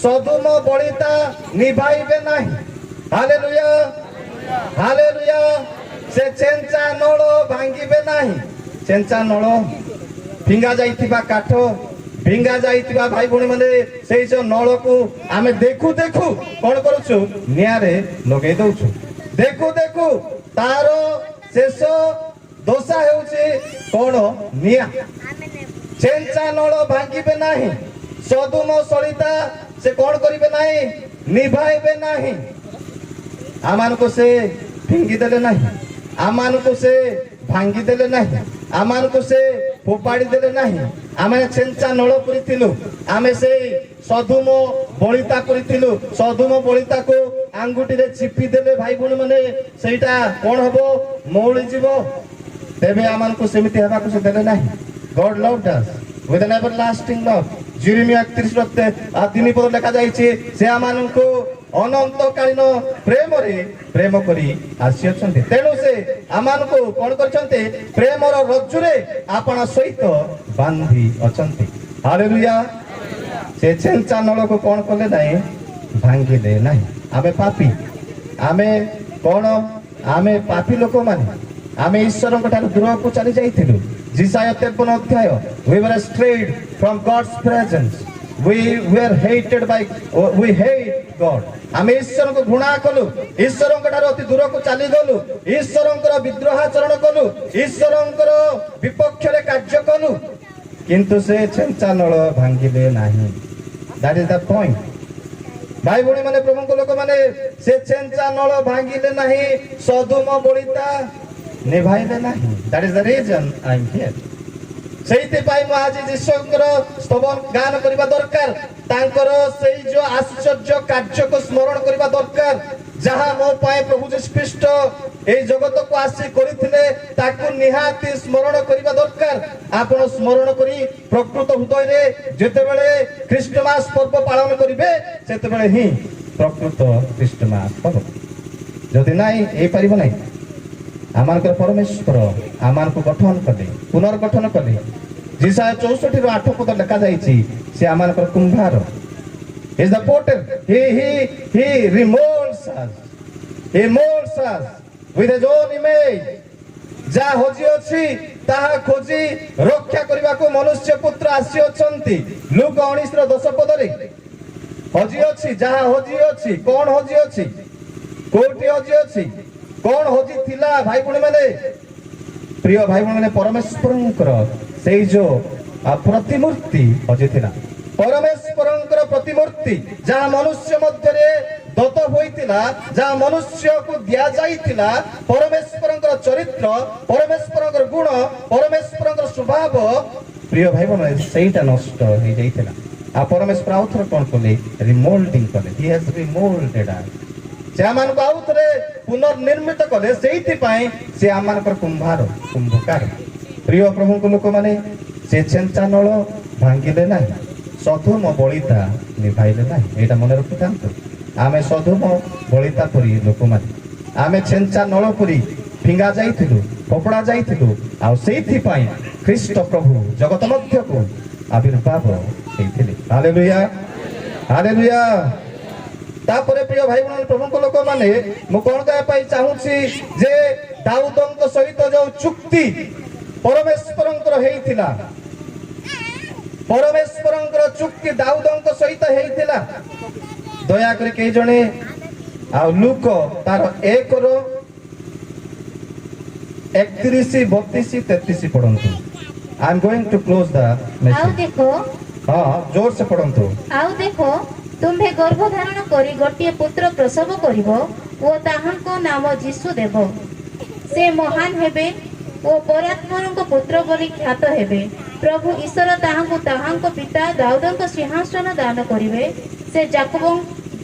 Speaker 1: ସଦୁମ ବଳିତା ନିଭାଇବେ ନାହିଁ। Hallelujah, hallelujah. ସେ ଛେଞ୍ଚା ନଳ ଭାଙ୍ଗିବେ ନାହିଁ। ଛେଞ୍ଚା ନଳ, ଫିଙ୍ଗା ଯାଇଥିବା କାଠ, ଫିଙ୍ଗା ଯାଇଥିବା, ଭାଇ ଭଉଣୀ ମାନେ, ସେଇ ଯୋଉ ନଳକୁ ଆମେ ଦେଖୁ ଦେଖୁ କଣ କରୁଛୁ? ନିଆଁରେ ଲଗେଇ ଦଉଛୁ। ଦେଖୁ ଦେଖୁ ତାର ଶେଷ ଦଶା ହେଉଛି କଣ? ନିଆଁ। ଛେଞ୍ଚା ନଳ ଭାଙ୍ଗିବେ ନାହିଁ, ସଦୁମ ସଳିତା ସେ କଣ କରିବେ ନାହିଁ? ନିଭାଇବେ ନାହିଁ। ଆମମାନଙ୍କୁ ସେ ଫିଙ୍ଗି ଦେଲେ ନାହିଁ, ଆମମାନଙ୍କୁ ସେ ଭାଙ୍ଗି ଦେଲେ ନାହିଁ, ଆମମାନଙ୍କୁ ସେ ଫୋପାଡ଼ି ଦେଲେ ନାହିଁ। ଆମେ ଛେଞ୍ଚା ନଳ ପରି ଥିଲୁ, ଆମେ ସେଇ ସଦୁମ ବଳିତା କରିଥିଲୁ। ସଦୁମ ବଳିତାକୁ ଆଙ୍ଗୁଠିରେ ଚିପି ଦେଲେ, ଭାଇ ଭଉଣୀ ମାନେ, ସେଇଟା କଣ ହବ? ମଉଳି ଯିବ। ତେବେ ଆମମାନଙ୍କୁ ସେମିତି ହେବାକୁ ସେ ଦେଲେ ନାହିଁ। God loved us with an everlasting love. ଯିରିମିୟ 31ର 3 ପଦ ଲେଖା ଯାଇଛି, ସେ ଆମମାନଙ୍କୁ ଅନନ୍ତକାଳୀନ ପ୍ରେମରେ ପ୍ରେମ କରି ଆସିଅଛନ୍ତି। ତେଣୁ ସେ ଆମମାନଙ୍କୁ କଣ କରିଛନ୍ତି? ପ୍ରେମର ରଜ୍ଜୁରେ ଆପଣା ସହିତ ବାନ୍ଧି ଅଛନ୍ତି। ହାଲେଲୁୟା। ସେ ଛେଞ୍ଚା ନଳକୁ କଣ କଲେ ନାହିଁ? ଭାଙ୍ଗିଲେ ନାହିଁ। ଆମେ ପାପୀ। ଆମେ କଣ? ଆମେ ପାପୀ ଲୋକମାନେ। ଆମେ ଈଶ୍ୱରଙ୍କ ଠାରୁ ଦୂରକୁ ଚାଲି ଯାଇଥିଲୁ। ଯିଶାଇୟ 53 ଅଧ୍ୟାୟ, we were strayed from God's presence, we were hated by we hate God. ଆମେ ଈଶ୍ୱରଙ୍କୁ ଘୃଣା କଲୁ, ଈଶ୍ୱରଙ୍କ ଠାରୁ ଅତି ଦୂରକୁ ଚାଲିଗଲୁ, ଈଶ୍ୱରଙ୍କର ବିଦ୍ରୋହାଚରଣ କଲୁ, ଈଶ୍ୱରଙ୍କର ବିପକ୍ଷରେ କାର୍ଯ୍ୟ କଲୁ। କିନ୍ତୁ ସେ ଛେଞ୍ଚା ନଳ ଭାଙ୍ଗିଲେ ନାହିଁ। That is the point. ଭାଇ ଭଉଣୀ ମାନେ, ପ୍ରଭୁଙ୍କ ଲୋକମାନେ, ସେ ଛେଞ୍ଚା ନଳ ଭାଙ୍ଗିଲେ ନାହିଁ, ସଦୁମ ବଳିତା ନିଭାଇଲେ ନାହିଁ। That is the reason I am here. ସେଇଥିପାଇଁ ମୁଁ ଆଜି ଯୀଶୁଙ୍କର ସ୍ତବନ ଗାନ କରିବା ଦରକାର। ତାଙ୍କର ସେଇ ଯୋଉ ଆଶ୍ଚର୍ଯ୍ୟ କାର୍ଯ୍ୟକୁ ସ୍ମରଣ କରିବା ଦରକାର। ଯାହା ମୋ ପାଇଁ ପ୍ରଭୁ ଯୀଶୁ ଖ୍ରୀଷ୍ଟ ଏଇ ଜଗତକୁ ଆସି କରିଥିଲେ, ତାକୁ ନିହାତି ସ୍ମରଣ କରିବା ଦରକାର। ଆପଣ ସ୍ମରଣ କରି ପ୍ରକୃତ ହୃଦୟରେ ଯେତେବେଳେ ଖ୍ରୀଷ୍ଟମାସ ପର୍ବ ପାଳନ କରିବେ, ସେତେବେଳେ ହିଁ ପ୍ରକୃତ ଖ୍ରୀଷ୍ଟମାସ ହବ। ଯଦି ନାହିଁ, ହେଇପାରିବ ନାହିଁ। ଆମମାନଙ୍କର ପରମେଶ୍ୱର ଆମମାନଙ୍କୁ ଗଠନ କଲେ, ପୁନର୍ଗଠନ କଲେ। ଯିଶାଇୟ 64ର 8 ପଦ ଲେଖାଯାଇଛି, ସେ ଆମମାନଙ୍କର କୁମ୍ଭାର। Is the potter. He remolds us. He molds us with his own image. ଯାହା ହଜି ଅଛି, ତାହା ଖୋଜି ରକ୍ଷା କରିବାକୁ ମନୁଷ୍ୟ ପୁତ୍ର ଆସିଅଛନ୍ତି। ଲୂକ 19ର 10 ପଦରେ ହଜି ଅଛି, ଯାହା ହଜି ଅଛି। କଣ ହଜି ଅଛି? କୋଉଠି ହଜି ଅଛି? କଣ ହଜି ଥିଲା, ଭାଇ ଭଉଣୀ ମାନେ? ପ୍ରିୟ ଭାଇ ଭଉଣୀ ମାନେ, ପରମେଶ୍ୱରଙ୍କର ସେଇ ଯୋଉ ପ୍ରତିମୂର୍ତ୍ତି ହଜିଥିଲା। ପରମେଶ୍ୱରଙ୍କର ପ୍ରତିମୂର୍ତ୍ତି ଯାହା ମନୁଷ୍ୟ ମଧ୍ୟରେ ଦତ୍ତ ହୋଇଥିଲା, ଯାହା ମନୁଷ୍ୟକୁ ଦିଆଯାଇଥିଲା, ପରମେଶ୍ୱରଙ୍କର ଚରିତ୍ର, ପରମେଶ୍ୱରଙ୍କର ଗୁଣ, ପରମେଶ୍ୱରଙ୍କର ସ୍ୱଭାବ, ପ୍ରିୟ ଭାଇ ଭଉଣୀ, ସେଇଟା ନଷ୍ଟ ହେଇଯାଇଥିଲା। ଆଉ ପରମେଶ୍ୱର ଆଉ ଥରେ କଣ କଲେ? ରିମୋଲ୍ଡିଂ କଲେ। He has remolded us. ସେ ଆମମାନଙ୍କୁ ଆଉ ଥରେ ପୁନର୍ନିର୍ମିତ କଲେ। ସେଇଥିପାଇଁ ସେ ଆମମାନଙ୍କର କୁମ୍ଭାର, କୁମ୍ଭକାର। ପ୍ରିୟ ପ୍ରଭୁଙ୍କ ଲୋକମାନେ, ସେ ଛେଞ୍ଚା ନଳ ଭାଙ୍ଗିଲେ ନାହିଁ, ସଧୁମ ବଳିତା ନିଭାଇଲେ ନାହିଁ। ଏଇଟା ମନେ ରଖିଥାନ୍ତୁ। ଆମେ ସଧୁମ ବଳିତା ପରି ଲୋକମାନେ। ଆମେ ଛେଞ୍ଚା ନଳ ପରି ଫିଙ୍ଗା ଯାଇଥିଲୁ, ଫୋପଡ଼ା ଯାଇଥିଲୁ। ଆଉ ସେଇଥିପାଇଁ ଖ୍ରୀଷ୍ଟ ପ୍ରଭୁ ଜଗତ ମଧ୍ୟକୁ ଆବିର୍ଭାବ ହେଇଥିଲେ। Hallelujah, hallelujah. ତାପରେ ପ୍ରିୟ ଭାଇ ଭଉଣୀ, ପ୍ରଭୁଙ୍କ ଲୋକମାନେ, ମୁଁ କଣ କହିବା ପାଇଁ ଚାହୁଁଛି ଯେ ଦାଉଦଙ୍କ ସହିତ ଯୋଉ ଚୁକ୍ତି ପରମେଶ୍ୱରଙ୍କର ହେଇଥିଲା, ପରମେଶ୍ୱରଙ୍କର ଚୁକ୍ତି ଦାଉଦଙ୍କ ସହିତ ହେଇଥିଲା। ଦୟାକରି କେହି ଜଣେ ଆଉ ଲୁକ ତାର 1ର 31, 32, 33 ପଢନ୍ତୁ। I am going to close the
Speaker 3: ଆଉ
Speaker 1: message.
Speaker 3: ଦେଖ,
Speaker 1: ହଁ, ଜୋର ସେ ପଢନ୍ତୁ।
Speaker 3: ଆଉ ଦେଖ, ତୁମ୍ଭେ ଗର୍ଭ ଧାରଣ କରି ଗୋଟିଏ ପୁତ୍ର ପ୍ରସବ କରିବ ଓ ତାହାଙ୍କ ନାମ ଯୀଶୁ ଦେବ। ସେ ମହାନ ହେବେ ଓ ପରାତ୍ପରଙ୍କ ପୁତ୍ର ବୋଲି ଖ୍ୟାତ ହେବେ। ପ୍ରଭୁ ଈଶ୍ୱର ତାହାଙ୍କୁ ତାହାଙ୍କ ପିତା ଦାଉଦଙ୍କ ସିଂହାସନ ଦାନ କରିବେ। ସେ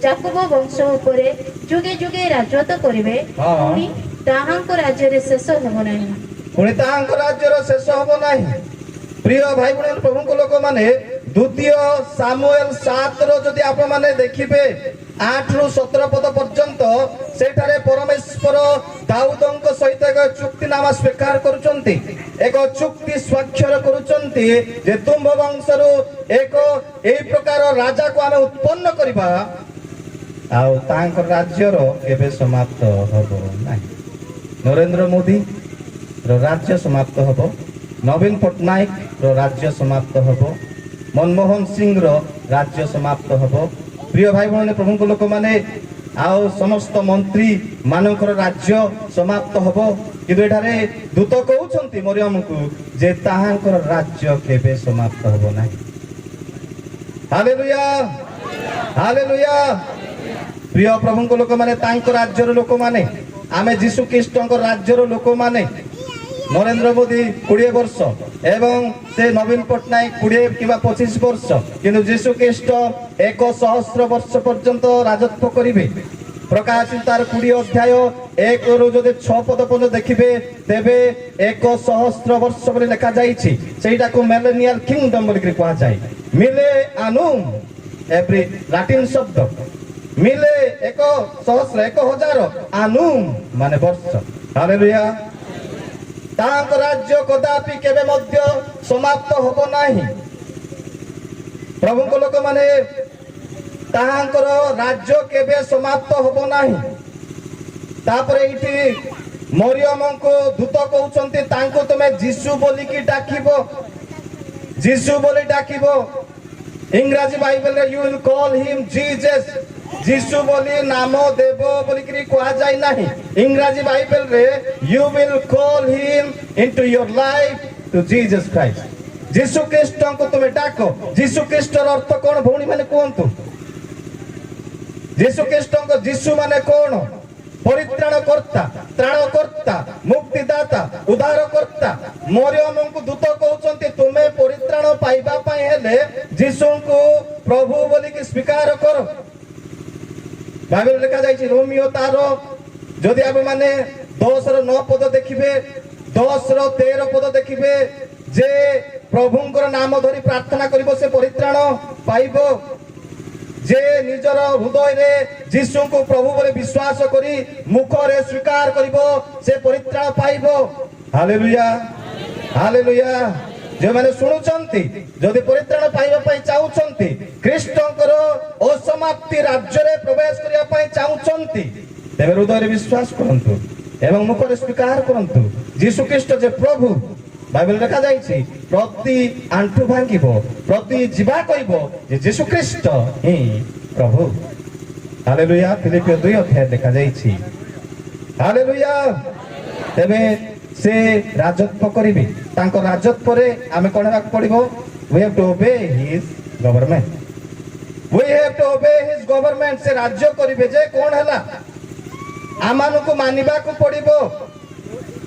Speaker 3: ଯାକୁବ ବଂଶ ଉପରେ ଯୁଗେ ଯୁଗେ ରାଜତ୍ୱ କରିବେ, ପୁଣି ତାହାଙ୍କ ରାଜ୍ୟରେ ଶେଷ ହେବ ନାହିଁ।
Speaker 1: ପୁଣି ତାହାଙ୍କ ରାଜ୍ୟର ଶେଷ ହବ ନାହିଁ। ପ୍ରିୟ ଭାଇ ଭଉଣୀ, ପ୍ରଭୁଙ୍କ ଲୋକମାନେ, ଦ୍ୱିତୀୟ ସାମୁଏଲ 7ର ଯଦି ଆପଣମାନେ ଦେଖିବେ 8ରୁ 17 ପଦ ପର୍ଯ୍ୟନ୍ତ, ସେଠାରେ ପରମେଶ୍ୱର ଦାଉଦଙ୍କ ସହିତ ଏକ ଚୁକ୍ତିନାମା ସ୍ୱୀକାର କରୁଛନ୍ତି, ଏକ ଚୁକ୍ତି ସ୍ୱାକ୍ଷର କରୁଛନ୍ତି ଯେ ତୁମ୍ଭ ବଂଶରୁ ଏକ ଏଇ ପ୍ରକାର ରାଜାକୁ ଆମେ ଉତ୍ପନ୍ନ କରିବା ଆଉ ତାଙ୍କ ରାଜ୍ୟର କେବେ ସମାପ୍ତ ହେବ ନାହିଁ। ନରେନ୍ଦ୍ର ମୋଦି ର ରାଜ୍ୟ ସମାପ୍ତ ହେବ, ନବୀନ ପଟ୍ଟନାୟକ ର ରାଜ୍ୟ ସମାପ୍ତ ହେବ, ମନମୋହନ ସିଂର ରାଜ୍ୟ ସମାପ୍ତ ହେବ। ପ୍ରିୟ ଭାଇ ଭଉଣୀ, ପ୍ରଭୁଙ୍କ ଲୋକମାନେ, ଆଉ ସମସ୍ତ ମନ୍ତ୍ରୀ ମାନଙ୍କର ରାଜ୍ୟ ସମାପ୍ତ ହେବ। କିନ୍ତୁ ଏଠାରେ ଦୂତ କହୁଛନ୍ତି ମରିୟମକୁ ଯେ ତାହାଙ୍କର ରାଜ୍ୟ କେବେ ସମାପ୍ତ ହେବ ନାହିଁ। Hallelujah, hallelujah. ପ୍ରିୟ ପ୍ରଭୁଙ୍କ ଲୋକମାନେ, ତାଙ୍କ ରାଜ୍ୟର ଲୋକମାନେ ଆମେ, ଯୀଶୁ ଖ୍ରୀଷ୍ଟଙ୍କ ରାଜ୍ୟର ଲୋକମାନେ। ନରେନ୍ଦ୍ର ମୋଦି 20 ବର୍ଷ ଏବଂ ସେ ନବୀନ ପଟ୍ଟନାୟକ 20 କିମ୍ବା 25 ବର୍ଷ, କିନ୍ତୁ ଯୀଶୁ ଖ୍ରୀଷ୍ଟ 1 ସହସ୍ର ବର୍ଷ ପର୍ଯ୍ୟନ୍ତ ରାଜତ୍ୱ କରିବେ। ପ୍ରକାଶିତ ତାର 20 ଅଧ୍ୟାୟ 1ରୁ ଯଦି 6 ପଦ ପର୍ଯ୍ୟନ୍ତ ଦେଖିବେ, ତେବେ 1 ସହସ୍ର ବର୍ଷ ବୋଲି ଲେଖାଯାଇଛି। ସେଇଟାକୁ ମିଲେନିଆଲ କିଙ୍ଗଡମ ବୋଲିକରି କୁହାଯାଏ। ମିଲେ ଆନୁମ ଏଭ୍ରି ଲାଟିନ ଶବ୍ଦ। ମିଲେ ଏକ ସହସ୍ର, 1000, ଆନୁମ ମାନେ ବର୍ଷ। ହାଲେଲୁୟା। ତାଙ୍କ ରାଜ୍ୟ କଦାପି କେବେ ମଧ୍ୟ ସମାପ୍ତ ହେବ ନାହିଁ। ପ୍ରଭୁଙ୍କ ଲୋକମାନେ, ତାହାଙ୍କର ରାଜ୍ୟ କେବେ ସମାପ୍ତ ହେବ ନାହିଁ। ତାପରେ ଏଇଠି ମରିୟମଙ୍କୁ ଦୂତ କହୁଛନ୍ତି, ତାଙ୍କୁ ତୁମେ ଯୀଶୁ ବୋଲିକି ଡାକିବ, ଯୀଶୁ ବୋଲି ଡାକିବ। ଇଂରାଜୀ ବାଇବେଲରେ "You will call him Jesus." ଯୀଶୁ ବୋଲି ନାମ ଦେବ ବୋଲିକିରି କୁହାଯାଇ ନାହିଁ। ଇଂରାଜୀ ବାଇବେଲରେ "You will call him into your life to Jesus Christ." ଯୀଶୁ ଖ୍ରୀଷ୍ଟଙ୍କୁ ତୁମେ ଡାକ। ଯୀଶୁ ଖ୍ରୀଷ୍ଟର ଅର୍ଥ କଣ, ଭଉଣୀ ମାନେ କୁହନ୍ତୁ? ଯୀଶୁ ଖ୍ରୀଷ୍ଟଙ୍କ ଯୀଶୁ ମାନେ କଣ? ପରିତ୍ରାଣ କର୍ତ୍ତା, ତ୍ରାଣକର୍ତ୍ତା, ମୁକ୍ତିଦାତା, ଉଦ୍ଧାରକର୍ତ୍ତା। ମରିୟମଙ୍କୁ ଦୂତ କହୁଛନ୍ତି, ତୁମେ ପରିତ୍ରାଣ ପାଇବା ପାଇଁ ହେଲେ ଯୀଶୁଙ୍କୁ ପ୍ରଭୁ ବୋଲିକି ସ୍ୱୀକାର କର। ବାଇବେଲ ଲେଖାଯାଇଛି, ରୋମିଓ ତାର ଯଦି ଆମେ 10ର 9 ପଦ ଦେଖିବେ, 10ର 13 ପଦ ଦେଖିବେ ଯେ ପ୍ରଭୁଙ୍କର ନାମ ଧରି ପ୍ରାର୍ଥନା କରିବ, ସେ ପରିତ୍ରାଣ ପାଇବ। ଯେ ନିଜର ହୃଦୟରେ ଯୀଶୁଙ୍କୁ ପ୍ରଭୁ ବୋଲି ବିଶ୍ୱାସ କରି ମୁଖରେ ସ୍ୱୀକାର କରିବ, ସେ ପରିତ୍ରାଣ ପାଇବ। Hallelujah, hallelujah. ଯେଉଁମାନେ ଶୁଣୁଛନ୍ତି, ଯଦି ପରିତ୍ରାଣ ପାଇବା ପାଇଁ ଚାହୁଁଛନ୍ତି, ଖ୍ରୀଷ୍ଟଙ୍କର ଅସମାପ୍ତି ରାଜ୍ୟରେ ପ୍ରବେଶ କରିବା ପାଇଁ ଚାହୁଁଛନ୍ତି, ତେବେ ହୃଦୟରେ ବିଶ୍ୱାସ କରନ୍ତୁ ଏବଂ ମୁଖରେ ସ୍ୱୀକାର କରନ୍ତୁ ଯୀଶୁ ଖ୍ରୀଷ୍ଟ ଯେ ପ୍ରଭୁ। ବାଇବେଲ ଲେଖାଯାଇଛି, ପ୍ରତି ଆଣ୍ଠୁ ଭାଙ୍ଗିବ, ପ୍ରତି ଜିହ୍ବା କହିବ ଯେ ଯୀଶୁ ଖ୍ରୀଷ୍ଟ ହିଁ ପ୍ରଭୁ। ହାଲେଲୁୟା। ଫିଲିପିଓ 2 ଅଧ୍ୟାୟ ଲେଖାଯାଇଛି। ହାଲେଲୁୟା। ତେବେ ସେ ରାଜତ୍ୱ କରିବେ। ତାଙ୍କ ରାଜତ୍ୱରେ ଆମେ କଣ ହେବାକୁ ପଡିବ? We have to obey his government. We have to obey his government. ସେ ରାଜ୍ୟ କରିବେ ଯେ କଣ ହେଲା, ଆମମାନଙ୍କୁ ମାନିବାକୁ ପଡିବ।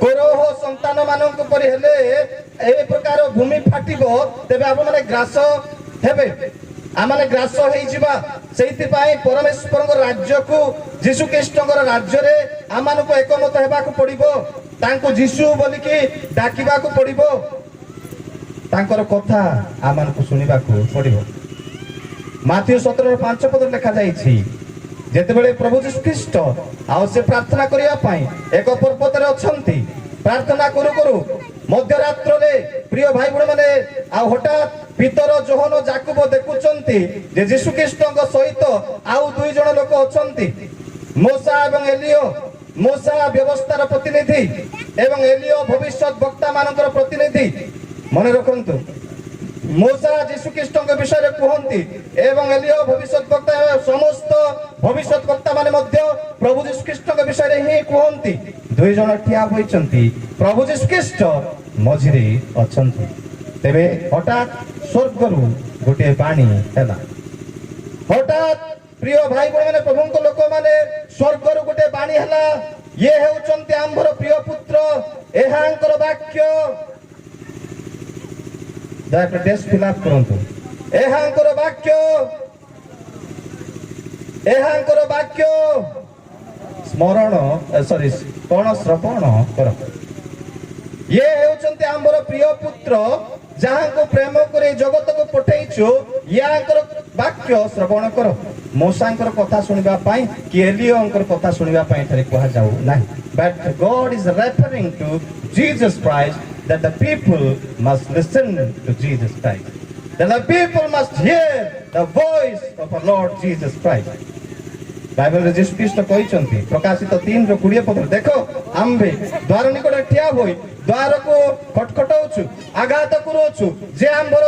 Speaker 1: କୋରହ ସନ୍ତାନ ମାନଙ୍କ ପରି ହେଲେ ଏ ପ୍ରକାର ଭୂମି ଫାଟିବ, ତେବେ ଆପଣମାନେ ଗ୍ରାସ ହେବେ, ଆମମାନେ ଗ୍ରାସ ହେଇଯିବା। ସେଇଥିପାଇଁ ପରମେଶ୍ୱରଙ୍କ ରାଜ୍ୟକୁ, ଯୀଶୁ ଖ୍ରୀଷ୍ଟଙ୍କର ରାଜ୍ୟରେ ଆମମାନଙ୍କୁ ଏକମତ ହେବାକୁ ପଡିବ। ତାଙ୍କୁ ଯୀଶୁ ବୋଲିକି ଡାକିବାକୁ ପଡିବ। ତାଙ୍କର କଥା ଆମମାନଙ୍କୁ ଶୁଣିବାକୁ ପଡିବ। ମାଥିଉ 17ର 5 ପଦରେ ଲେଖାଯାଇଛି, ଯେତେବେଳେ ପ୍ରଭୁ ଯୀଶୁ ଖ୍ରୀଷ୍ଟ ଆଉ ସେ ପ୍ରାର୍ଥନା କରିବା ପାଇଁ ଏକ ପର୍ବତରେ ଅଛନ୍ତି, ପ୍ରାର୍ଥନା କରୁ କରୁ ମଧ୍ୟରାତ୍ରରେ, ପ୍ରିୟ ଭାଇ ଭଉଣୀ ମାନେ, ଆଉ ହଠାତ୍ ପିତର, ଯୋହନ, ଜାକୁବ ଦେଖୁଛନ୍ତି ଯେ ଯୀଶୁ ଖ୍ରୀଷ୍ଟଙ୍କ ସହିତ ଆଉ ଦୁଇ ଜଣ ଲୋକ ଅଛନ୍ତି, ମୋଶା ଏବଂ ଏଲିଓ। ମୋଶା ବ୍ୟବସ୍ଥାର ପ୍ରତିନିଧି ଏବଂ ଏଲିଓ ଭବିଷ୍ୟତ ବକ୍ତା ମାନଙ୍କର ପ୍ରତିନିଧି। ମନେ ରଖନ୍ତୁ, ମୋଶା ଯୀଶୁ ଖ୍ରୀଷ୍ଟଙ୍କ ବିଷୟରେ କୁହନ୍ତି ଏବଂ ଏଲିଓ ଭବିଷ୍ୟତ ବକ୍ତା। ସମସ୍ତ ଭବିଷ୍ୟତ ବକ୍ତା ମାନେ ମଧ୍ୟ ପ୍ରଭୁ ଯୀଶୁ ଖ୍ରୀଷ୍ଟଙ୍କ ବିଷୟରେ ହିଁ କୁହନ୍ତି। ଦୁଇ ଜଣ ଠିଆ ହୋଇଛନ୍ତି, ପ୍ରଭୁ ଯୀଶୁ ଖ୍ରୀଷ୍ଟ ମଝିରେ ଅଛନ୍ତି। ତେବେ ହଠାତ୍ ସ୍ୱର୍ଗରୁ ଗୋଟିଏ ବାଣୀ ହେଲା। ହଠାତ୍, ପ୍ରିୟ ଭାଇ ଭଉଣୀ ମାନେ, ପ୍ରଭୁଙ୍କ ଲୋକମାନେ, ସ୍ୱର୍ଗରୁ ଗୋଟେ ବାଣୀ ହେଲା, ଇଏ ହେଉଛନ୍ତି ଆମ୍ଭର ପ୍ରିୟ ପୁତ୍ର, ଏହାଙ୍କର ବାକ୍ୟ। ଦୟାକରି ଡେସ୍କ ଫିଲ୍ଅପ୍ କରନ୍ତୁ। ଏହାଙ୍କର ବାକ୍ୟ, ଏହାଙ୍କର ବାକ୍ୟ ସ୍ମରଣ, ସରି, କଣ ଶ୍ରବଣ କର। ଇଏ ହେଉଛନ୍ତି ଆମ୍ଭର ପ୍ରିୟ ପୁତ୍ର, ଯାହାଙ୍କୁ ପ୍ରେମ କରି ଜଗତକୁ ପଠେଇଛୁ, ୟାଙ୍କର ବାକ୍ୟ ଶ୍ରବଣ କର। ମୋଶାଙ୍କର କଥା ଶୁଣିବା ପାଇଁ କି ଏଲିୟଙ୍କର କଥା ଶୁଣିବା ପାଇଁ ଏଠାରେ କୁହାଯାଉ ନାହିଁ, but God is referring to Jesus Christ, that the people must listen to Jesus Christ, that the people must hear the voice of our Lord Jesus Christ. ବାଇବେଲରେ ଯୀଶୁ ଖ୍ରୀଷ୍ଟ କହିଛନ୍ତି, ପ୍ରକାଶିତ 3ର 20 ପଦରେ, "ଦେଖ, ଆମ୍ଭେ ଦ୍ୱାର ନିକଟରେ ଠିଆ ହୋଇ ଦ୍ୱାରକୁ ଖଟଖଟଉଛୁ, ଆଘାତ କରୁଅଛୁ। ଯେ ଆମ୍ଭର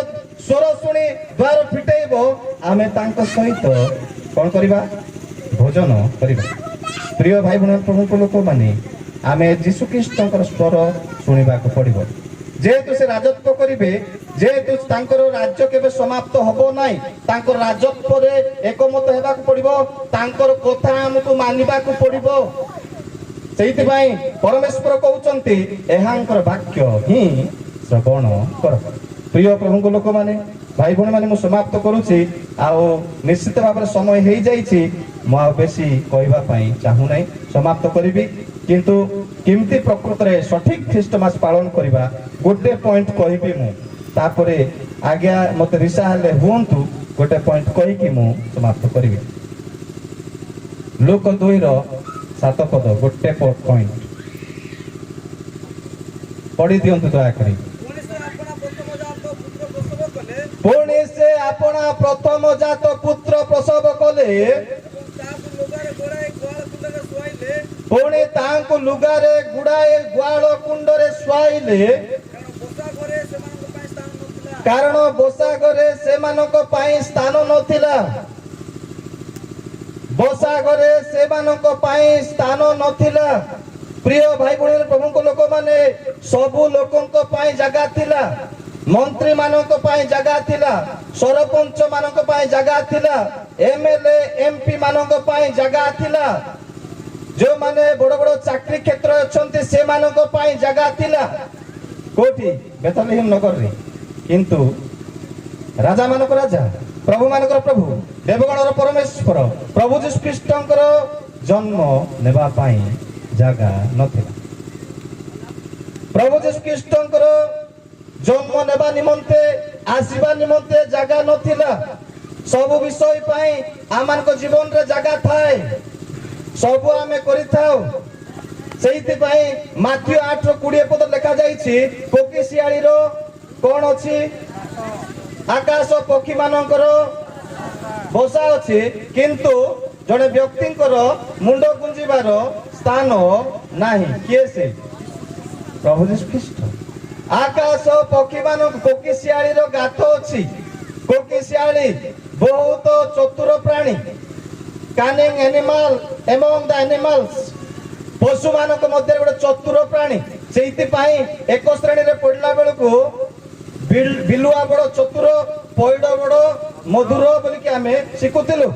Speaker 1: ସ୍ୱର ଶୁଣି ଦ୍ୱାର ଫିଟେଇବ, ଆମେ ତାଙ୍କ ସହିତ କଣ କରିବା? ଭୋଜନ କରିବା।" ପ୍ରିୟ ଭାଇ ଭଉଣୀ, ପ୍ରଭୁଙ୍କ ଲୋକମାନେ, ଆମେ ଯୀଶୁ ଖ୍ରୀଷ୍ଟଙ୍କର ସ୍ୱର ଶୁଣିବାକୁ ପଡିବ। ଯେହେତୁ ସେ ରାଜତ୍ୱ କରିବେ, ଯେହେତୁ ତାଙ୍କର ରାଜ୍ୟ କେବେ ସମାପ୍ତ ହବ ନାହିଁ, ତାଙ୍କ ରାଜତ୍ୱରେ ଏକମତ ହେବାକୁ ପଡିବ। ତାଙ୍କର କଥା ଆମକୁ ମାନିବାକୁ ପଡିବ। ସେଇଥିପାଇଁ ପରମେଶ୍ୱର କହୁଛନ୍ତି, ଏହାଙ୍କର ବାକ୍ୟ ହିଁ ଶ୍ରବଣ କର। ପ୍ରିୟ ପ୍ରଭୁଙ୍କ ଲୋକମାନେ, ଭାଇ ଭଉଣୀମାନେ, ମୁଁ ସମାପ୍ତ କରୁଛି। ଆଉ ନିଶ୍ଚିତ ଭାବରେ ସମୟ ହେଇଯାଇଛି। ମୁଁ ଆଉ ବେଶୀ କହିବା ପାଇଁ ଚାହୁଁନାହିଁ, ସମାପ୍ତ କରିବି। କିନ୍ତୁ କେମିତି ପ୍ରକୃତରେ ସଠିକ ଖ୍ରୀଷ୍ଟମାସ ପାଳନ କରିବା, ଗୋଟେ ପଏଣ୍ଟ କହିବି ମୁଁ। ତାପରେ ଆଜ୍ଞା ମତେ ରିସା ହେଲେ ହୁଅନ୍ତୁ, ଗୋଟେ ପଏଣ୍ଟ କହିକି ମୁଁ ସମାପ୍ତ କରିବି। ଲୂକ 2ର 7 ପଦ, ଗୋଟେ ପଏଣ୍ଟ ପଢି ଦିଅନ୍ତୁ ଦୟାକରି।
Speaker 2: ପୁଣି ସେ ଆପଣା ପ୍ରଥମ ଜାତ ପୁତ୍ର ପ୍ରସବ କଲେ।
Speaker 1: ପୁଣି ସେ ଆପଣା ପ୍ରଥମ ଜାତ ପୁତ୍ର ପ୍ରସବ କଲେ।
Speaker 2: ଏବଂ ତାହାକୁ ଲୁଗାରେ ଗୁଡ଼ାଇ ଗୁହାଳ କୁଣ୍ଡରେ ଶୁଆଇଲେ।
Speaker 1: ପୁଣି ତାହାଙ୍କୁ ଲୁଗାରେ ଗୁଡାଇ ଗୁହାଳ କୁଣ୍ଡରେ ଶୁଆଇଲେ।
Speaker 2: କାରଣ ବସା ଘରେ ସେମାନଙ୍କ ପାଇଁ ସ୍ଥାନ ନଥିଲା।
Speaker 1: କାରଣ ବସା ଘରେ ସେମାନଙ୍କ ପାଇଁ ସ୍ଥାନ ନଥିଲା। ବସା ଘରେ ସେମାନଙ୍କ ପାଇଁ ସ୍ଥାନ ନଥିଲା। ପ୍ରିୟ ଭାଇ ଭଉଣୀ, ପ୍ରଭୁଙ୍କ ଲୋକମାନେ, ସବୁ ଲୋକଙ୍କ ପାଇଁ ଜାଗା ଥିଲା। ମନ୍ତ୍ରୀ ମାନଙ୍କ ପାଇଁ ଜାଗା ଥିଲା, ସରପଞ୍ଚ ମାନଙ୍କ ପାଇଁ ଜାଗା ଥିଲା, ଏମଏଲଏ, ଏମପି ମାନଙ୍କ ପାଇଁ ଜାଗା ଥିଲା, ଯେଉଁମାନେ ବଡ ବଡ ଚାକିରି କ୍ଷେତ୍ରରେ ଅଛନ୍ତି, ସେମାନଙ୍କ ପାଇଁ ଜାଗା ଥିଲା। କୋଉଠି? ବେଥଲେହିମ ନଗରରେ। କିନ୍ତୁ ରାଜା ମାନଙ୍କ ରାଜା, ପ୍ରଭୁ ମାନଙ୍କର ପ୍ରଭୁ, ଦେବଗଣର ପରମେଶ୍ୱର ପ୍ରଭୁ ଯୀଶୁ ଖ୍ରୀଷ୍ଟଙ୍କର ଜନ୍ମ ନେବା ପାଇଁ ଜାଗା ନଥିଲା। ପ୍ରଭୁ ଯୀଶୁ ଖ୍ରୀଷ୍ଟଙ୍କର ଜନ୍ମ ନେବା ନିମନ୍ତେ, ଆସିବା ନିମନ୍ତେ ଜାଗା ନଥିଲା। ସବୁ ବିଷୟ ପାଇଁ ଆମମାନଙ୍କ ଜୀବନରେ ଜାଗା ଥାଏ, ସବୁ ଆମେ କରିଥାଉ। ସେଇଥିପାଇଁ ମାଥିଉ 8ର 20 ପଦ ଲେଖାଯାଇଛି, କୋକିଶିଆଳିର କଣ ଅଛି? ଆକାଶ ପକ୍ଷୀ ମାନଙ୍କର ବସା ଅଛି, କିନ୍ତୁ ଜଣେ ବ୍ୟକ୍ତିଙ୍କର ମୁଣ୍ଡ ଗୁଞ୍ଜିବାର ସ୍ଥାନ ନାହିଁ। କିଏ ସେ? ପ୍ରଭୁ ଯୀଶୁ ଖ୍ରୀଷ୍ଟ। ଆକାଶ ପକ୍ଷୀ ମାନଙ୍କ, କୋକିଶିଆଳିର ଗାତ ଅଛି। କୋକିଶିଆଳି ବହୁତ ଚତୁର ପ୍ରାଣୀ, cunning animal among the animals। ପଶୁମାନଙ୍କ ମଧ୍ୟରେ ଗୋଟେ ଚତୁର ପ୍ରାଣୀ। ସେଇଥିପାଇଁ ଏକ ଶ୍ରେଣୀରେ ପଢିଲା ବେଳକୁ ବିଲୁଆ ବଡ ଚତୁର, ପଇଡ ବଡ ମଧୁର ବୋଲିକି ଆମେ ଶିଖୁଥିଲୁ।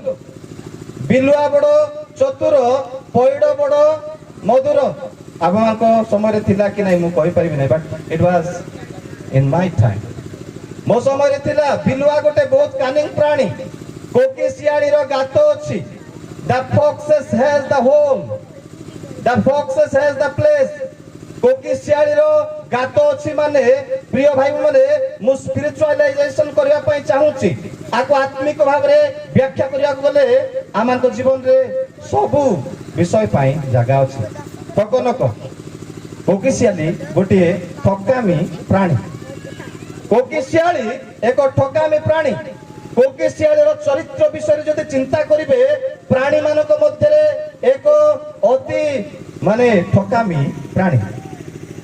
Speaker 1: ବିଲୁଆ ବଡ ଚତୁର, ପଇଡ ବଡ ମଧୁର। ଆପଣଙ୍କ ସମୟରେ ଥିଲା କି ନାହିଁ ମୁଁ କହିପାରିବି ନାହିଁ, but it was in my time। ମୋ ସମୟରେ ଥିଲା। ବିଲୁଆ ଗୋଟେ ବହୁତ କାନିଂ ପ୍ରାଣୀ। କୋକିଶିଆଳିର ଗାତ ଅଛି। The foxes has the hole, the foxes has the place। କୋକିଶିଆଳିର ଗାତ ଅଛି ମାନେ, ପ୍ରିୟ ଭାଇ ମାନେ, ମୁଁ ସ୍ପିରିଚୁଆଲାଇଜେସନ କରିବା ପାଇଁ ଚାହୁଁଛି। ଆକୁ ଆତ୍ମିକ ଭାବରେ ବ୍ୟାଖ୍ୟା କରିବାକୁ ଗଲେ, ଆମମାନଙ୍କ ଜୀବନରେ ସବୁ ବିଷୟ ପାଇଁ ଜାଗା ଅଛି। ଠକନକ କୋକିଶିଆଳି ଗୋଟିଏ ଠକାମି ପ୍ରାଣୀ। କୋକିଶିଆଳି ଏକ ଠକାମି ପ୍ରାଣୀ। କୋକିଶିଆଳିର ଚରିତ୍ର ବିଷୟରେ ଯଦି ଚିନ୍ତା କରିବେ, ପ୍ରାଣୀ ମାନଙ୍କ ମଧ୍ୟରେ ଏକ ଅତି ମାନେ ଠକାମି ପ୍ରାଣୀ।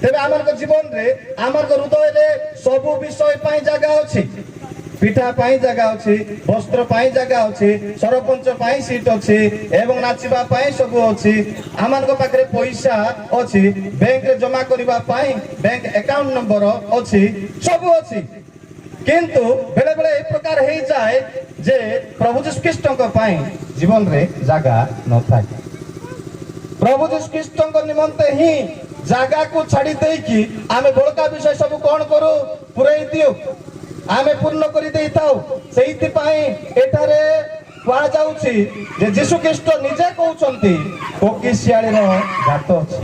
Speaker 1: ତେବେ ଆମମାନଙ୍କ ଜୀବନରେ, ଆମମାନଙ୍କ ହୃଦୟରେ ସବୁ ବିଷୟ ପାଇଁ ଜାଗା ଅଛି। ପିଠା ପାଇଁ ଜାଗା ଅଛି, ବସ୍ତ୍ର ପାଇଁ ଜାଗା ଅଛି, ସରପଞ୍ଚ ପାଇଁ ସିଟ୍ ଅଛି ଏବଂ ନାଚିବା ପାଇଁ ସବୁ ଅଛି। ଆମମାନଙ୍କ ପାଖରେ ପଇସା ଅଛି, ବ୍ୟାଙ୍କରେ ଜମା କରିବା ପାଇଁ ବ୍ୟାଙ୍କ ଆକାଉଣ୍ଟ ନମ୍ବର ଅଛି, ସବୁ ଅଛି। କିନ୍ତୁ ବେଳେ ବେଳେ ଏ ପ୍ରକାର ହେଇଯାଏ ଯେ ପ୍ରଭୁ ଯୀଶୁ ଖ୍ରୀଷ୍ଟଙ୍କ ପାଇଁ ଜୀବନରେ ଜାଗା ନଥାଏ। ପ୍ରଭୁ ଯୀଶୁ ଖ୍ରୀଷ୍ଟଙ୍କ ନିମନ୍ତେ ହିଁ ଜାଗାକୁ ଛାଡି ଦେଇକି ଆମେ ବଳକା ବିଷୟ ସବୁ କଣ କରୁ? ପୁରେଇ ଦିଉ, ଆମେ ପୂର୍ଣ୍ଣ କରି ଦେଇଥାଉ। ସେଇଥିପାଇଁ ଏଠାରେ କୁହାଯାଉଛି ଯେ ଯୀଶୁ ଖ୍ରୀଷ୍ଟ ନିଜେ କହୁଛନ୍ତି, କୋକିଶିଆଳିର ଗାତ ଅଛି,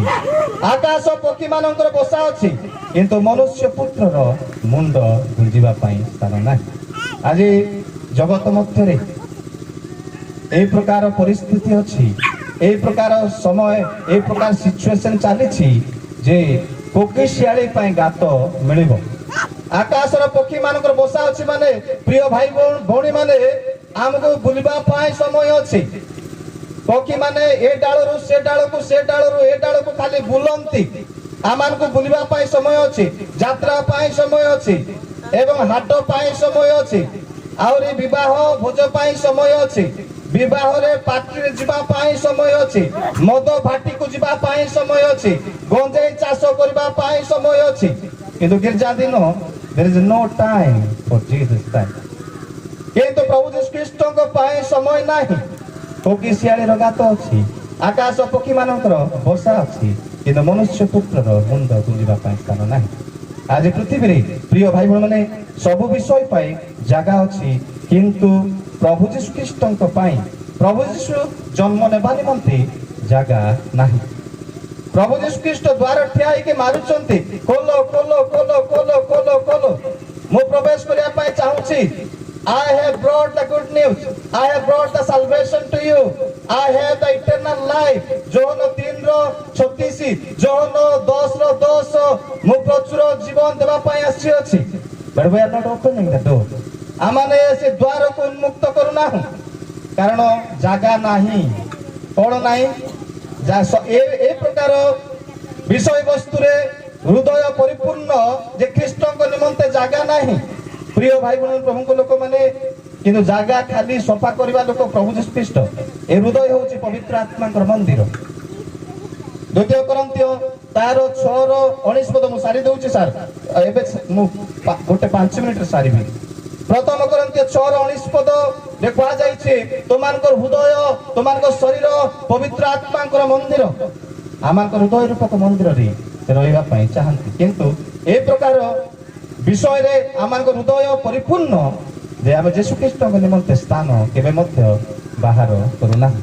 Speaker 1: ଆକାଶ ପକ୍ଷୀ ମାନଙ୍କର ବସା ଅଛି, କିନ୍ତୁ ମନୁଷ୍ୟ ପୁତ୍ରର ମୁଣ୍ଡ ଗୁଞ୍ଜିବା ପାଇଁ ସ୍ଥାନ ନାହିଁ। ଆଜି ଜଗତ ମଧ୍ୟରେ ଏଇ ପ୍ରକାର ପରିସ୍ଥିତି ଅଛି, ଏଇ ପ୍ରକାର ସମୟ, ଏଇ ପ୍ରକାର ସିଚୁଏସନ ଚାଲିଛି ଯେ କୋକିଶିଆଳି ପାଇଁ ଗାତ ମିଳିବ, ଆକାଶର ପକ୍ଷୀ ମାନଙ୍କର ବସା ଅଛି। ମାନେ ପ୍ରିୟ ଭାଇ ଭଉଣୀ ମାନେ, ଆମକୁ ବୁଲିବା ପାଇଁ ସମୟ ଅଛି। ପକ୍ଷୀମାନେ ଏ ଡାଳରୁ ସେ ଡାଳକୁ, ସେ ଡାଳରୁ ଏ ଡାଳକୁ ଖାଲି ବୁଲନ୍ତି। ଆମମାନଙ୍କୁ ବୁଲିବା ପାଇଁ ସମୟ ଅଛି, ଯାତ୍ରା ପାଇଁ ସମୟ ଅଛି ଏବଂ ହାଟ ପାଇଁ ସମୟ ଅଛି, ଆହୁରି ବିବାହ ଭୋଜ ପାଇଁ ସମୟ ଅଛି, ବିବାହରେ ପାର୍ଟିରେ ଯିବା ପାଇଁ ସମୟ ଅଛି, ମଦ ଭାଟିକୁ ଯିବା ପାଇଁ ସମୟ ଅଛି, ଗଞ୍ଜେଇ ଚାଷ କରିବା ପାଇଁ ସମୟ ଅଛି। କିନ୍ତୁ ଗିର୍ଜା ଦିନ there is no time for Jesus time। କିନ୍ତୁ ପ୍ରଭୁ ଯୀଶୁ ଖ୍ରୀଷ୍ଟଙ୍କ ପାଇଁ ସମୟ ନାହିଁ। କୋକିଶିଆଳିର ଗାତ ଅଛି, ଆକାଶ ପକ୍ଷୀ ମାନଙ୍କର ବସା ଅଛି, କିନ୍ତୁ ମନୁଷ୍ୟ ପୁତ୍ରର ମୁଣ୍ଡ ଗୁଞ୍ଜିବା ପାଇଁ ସ୍ଥାନ ନାହିଁ। ଆଜି ପୃଥିବୀରେ ପ୍ରିୟ ଭାଇ ଭଉଣୀମାନେ, ସବୁ ବିଷୟ ପାଇଁ ଜାଗା ଅଛି, କିନ୍ତୁ ପ୍ରଭୁ ଯୀଶୁ ଖ୍ରୀଷ୍ଟଙ୍କ ପାଇଁ, ପ୍ରଭୁ ଯୀଶୁ ଜନ୍ମ ନେବା ନିମନ୍ତେ ଜାଗା ନାହିଁ। ପ୍ରଭୁ ଯୀଶୁ ଖ୍ରୀଷ୍ଟ ଦ୍ୱାର ଠିଆ ହେଇକି ମାରୁଛନ୍ତି, "ଖୋଲ, ଖୋଲ, ଖୋଲ, ଖୋଲ, ଖୋଲ, ଖୋଲ, ମୁଁ ପ୍ରବେଶ କରିବା ପାଇଁ ଚାହୁଁଛି। I have brought the good news. I have brought the salvation to you. I have the eternal life." ଯୋହନ 3ର 36, ଯୋହନ 10ର 10, ମୁଁ ପ୍ରଚୁର ଜୀବନ ଦେବା ପାଇଁ ଆସିଅଛି। But we are not opening the door. ଆମମାନେ ସେ ଦ୍ୱାରକୁ ଉନ୍ମୁକ୍ତ କରୁନାହୁଁ, କାରଣ ଜାଗା ନାହିଁ। କଣ ନାହିଁ? ଏ ପ୍ରକାର ବିଷୟବସ୍ତୁରେ ହୃଦୟ ପରିପୂର୍ଣ୍ଣ ଯେ ଖ୍ରୀଷ୍ଟଙ୍କ ନିମନ୍ତେ ଜାଗା ନାହିଁ। ପ୍ରିୟ ଭାଇ ଭଉଣୀ, ପ୍ରଭୁଙ୍କ ଲୋକମାନେ, କିନ୍ତୁ ଜାଗା ଖାଲି ସଫା କରିବା ଲୋକ ପ୍ରଭୁ ଯୀଶୁ ଖ୍ରୀଷ୍ଟ। ଏ ହୃଦୟ ହେଉଛି ପବିତ୍ର ଆତ୍ମାଙ୍କର ମନ୍ଦିର। ଦ୍ୱିତୀୟ କରିନ୍ଥୀୟ ତାର 6ର 19 ପଦ, ମୁଁ ସାରି ଦଉଛି ସାର୍, ଏବେ ମୁଁ ଗୋଟେ 5 ମିନିଟରେ ସାରିବି। ପ୍ରଥମ କରିନ୍ଥୀୟ 6ର 19 ପଦ ରେ କୁହାଯାଇଛି, ତୁମମାନଙ୍କର ହୃଦୟ, ତୁମମାନଙ୍କ ଶରୀର ପବିତ୍ର ଆତ୍ମାଙ୍କର ମନ୍ଦିର। ଆମମାନଙ୍କ ହୃଦୟ ରୂପକ ମନ୍ଦିରରେ ସେ ରହିବା ପାଇଁ ଚାହାନ୍ତି, କିନ୍ତୁ ଏ ପ୍ରକାର ବିଷୟରେ ଆମମାନଙ୍କ ହୃଦୟ ପରିପୂର୍ଣ୍ଣ ଯେ ଆମେ ଯୀଶୁଖ୍ରୀଷ୍ଟଙ୍କ ନିମନ୍ତେ ସ୍ଥାନ କେବେ ମଧ୍ୟ ବାହାର କରୁନାହୁଁ।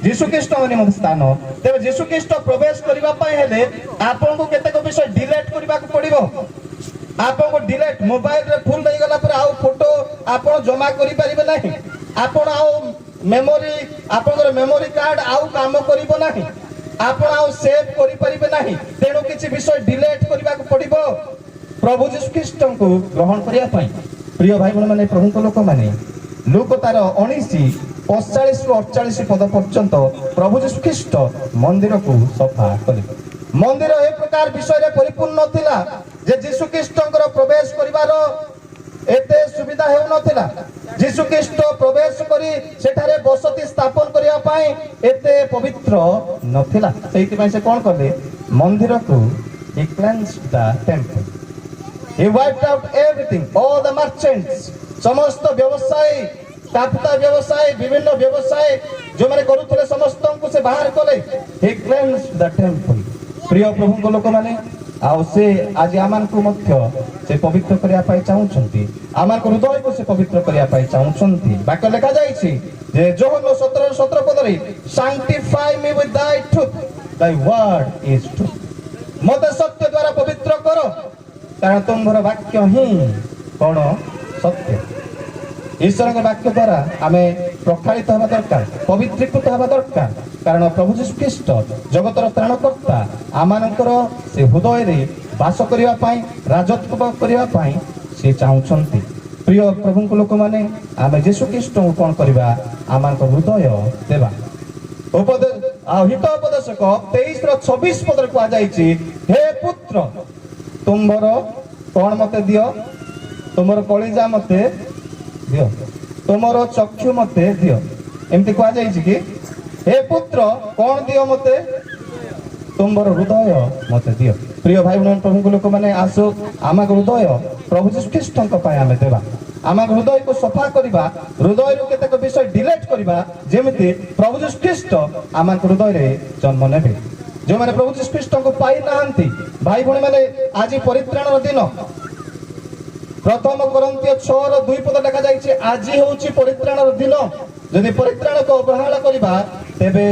Speaker 1: ଯୀଶୁଖ୍ରୀଷ୍ଟଙ୍କ ନିମନ୍ତେ ସ୍ଥାନ। ତେବେ ଯୀଶୁଖ୍ରୀଷ୍ଟ ପ୍ରବେଶ କରିବା ପାଇଁ ହେଲେ ଆପଣଙ୍କୁ କେତେକ ବିଷୟ ଡିଲେଟ କରିବାକୁ ପଡିବ। ଆପଣଙ୍କୁ ଡିଲେଟ, ମୋବାଇଲରେ ଫୁଲ ହେଇଗଲା ପରେ ଆଉ ଫଟୋ ଆପଣ ଜମା କରିପାରିବେ ନାହିଁ। ଆପଣ ଆଉ ମେମୋରି, ଆପଣଙ୍କର ମେମୋରି କାର୍ଡ ଆଉ କାମ କରିବ ନାହିଁ। ଆପଣ ଆଉ ସେଭ୍ କରିପାରିବେ ନାହିଁ। ତେଣୁ କିଛି ବିଷୟ ଡିଲେଟ କରିବାକୁ ପଡିବ ପ୍ରଭୁ ଯୀଶୁ ଖ୍ରୀଷ୍ଟଙ୍କୁ ଗ୍ରହଣ କରିବା ପାଇଁ। ପ୍ରିୟ ଭାଇ ଭଉଣୀମାନେ, ପ୍ରଭୁଙ୍କ ଲୋକମାନେ, ଲୂକ ତାର 19, 45ରୁ 48 ପଦ ପର୍ଯ୍ୟନ୍ତ ପ୍ରଭୁ ଯୀଶୁ ଖ୍ରୀଷ୍ଟ ମନ୍ଦିରକୁ ସଫା କଲେ। ମନ୍ଦିର ଏ ପ୍ରକାର ବିଷୟରେ ପରିପୂର୍ଣ୍ଣ ଥିଲା ଯେ ଯୀଶୁ ଖ୍ରୀଷ୍ଟଙ୍କର ପ୍ରବେଶ କରିବାର ଏତେ ସୁବିଧା ହେଉନଥିଲା। ଯୀଶୁ ଖ୍ରୀଷ୍ଟ ପ୍ରବେଶ କରି ସେଠାରେ ବସତି ସ୍ଥାପନ କରିବା ପାଇଁ ଏତେ ପବିତ୍ର ନଥିଲା। ସେଇଥିପାଇଁ ସେ କଣ କଲେ? ମନ୍ଦିରକୁ, he cleansed the temple. He wiped out everything, all the merchants, ସମସ୍ତ ବ୍ୟବସାୟୀ, କାପୁତା ବ୍ୟବସାୟୀ, ବିଭିନ୍ନ ବ୍ୟବସାୟୀ ଯୋଉମାନେ କରୁଥିଲେ, ସମସ୍ତଙ୍କୁ ସେ ବାହାର କଲେ। He cleansed the temple. ପ୍ରିୟ ପ୍ରଭୁଙ୍କ ଲୋକମାନେ, ଆଉ ସେ ଆଜି ଆମମାନଙ୍କୁ ମଧ୍ୟ ସେ ପବିତ୍ର କରିବା ପାଇଁ ଚାହୁଁଛନ୍ତି। ଆମମାନଙ୍କ ହୃଦୟକୁ ସେ ପବିତ୍ର କରିବା ପାଇଁ ଚାହୁଁଛନ୍ତି। ବାକ୍ୟ ଲେଖାଯାଇଛି ଯେ ଯୋହନ 17:17 ପଦରେ, "Sanctify me with thy truth, thy word is truth." ମତେ ସତ୍ୟ ଦ୍ୱାରା ପବିତ୍ର କର, କାରଣ ତୁମ୍ଭର ବାକ୍ୟ ହିଁ କଣ? ସତ୍ୟ। ଈଶ୍ୱରଙ୍କ ବାକ୍ୟ ଦ୍ୱାରା ଆମେ ପ୍ରକ୍ଷାଳିତ ହେବା ଦରକାର, ପବିତ୍ରୀକୃତ ହେବା ଦରକାର, କାରଣ ପ୍ରଭୁ ଯୀଶୁ ଖ୍ରୀଷ୍ଟ ଜଗତର ତ୍ରାଣକର୍ତ୍ତା ଆମମାନଙ୍କର ସେ ହୃଦୟରେ ବାସ କରିବା ପାଇଁ, ରାଜତ୍ୱ କରିବା ପାଇଁ ସେ ଚାହୁଁଛନ୍ତି। ପ୍ରିୟ ପ୍ରଭୁଙ୍କ ଲୋକମାନେ, ଆମେ ଯୀଶୁ ଖ୍ରୀଷ୍ଟଙ୍କୁ କଣ କରିବା? ଆମମାନଙ୍କ ହୃଦୟ ଦେବା। ଆଉ ହିତ ଉପଦେଶକ 23ର 26 ପଦରେ କୁହାଯାଇଛି, "ହେ ପୁତ୍ର, ତୁମ୍ଭର କଣ ମତେ ଦିଅ? ତୁମର କଳିଜା ମତେ ଦିଅ, ତୁମର ଚକ୍ଷୁ ମତେ ଦିଅ।" ଏମିତି କୁହାଯାଇଛି କି? ହେ ପୁତ୍ର, କଣ ଦିଅ ମତେ? ତୁମ୍ଭର ହୃଦୟ ମତେ ଦିଅ। ପ୍ରିୟ ଭାଇ ଭଉଣୀ, ପ୍ରଭୁଙ୍କ ଲୋକମାନେ, ଆସୁ ଆମ ହୃଦୟ ପ୍ରଭୁ ଯୀଶୁ ଖ୍ରୀଷ୍ଟଙ୍କ ପାଇଁ ଆମେ ଦେବା। ଆମ ହୃଦୟକୁ ସଫା କରିବା, ହୃଦୟରୁ କେତେକ ବିଷୟ ଡିଲେଟ କରିବା, ଯେମିତି ପ୍ରଭୁ ଯୀଶୁ ଖ୍ରୀଷ୍ଟ ଆମ ହୃଦୟରେ ଜନ୍ମ ନେବେ। ଯେଉଁମାନେ ପ୍ରଭୁ ଯୀଶୁ ଖ୍ରୀଷ୍ଟଙ୍କୁ ପାଇନାହାନ୍ତି, ଭାଇ ଭଉଣୀମାନେ, ଆଜି ପରିତ୍ରାଣର ଦିନ। ପ୍ରଥମ କରିନ୍ଥୀୟ 6ର 2 ପଦ ଲେଖାଯାଇଛି, ଆଜି ହେଉଛି ପରିତ୍ରାଣର ଦିନ। ଯଦି ପରିତ୍ରାଣକୁ ଅବହେଳା କରିବା, ତେବେ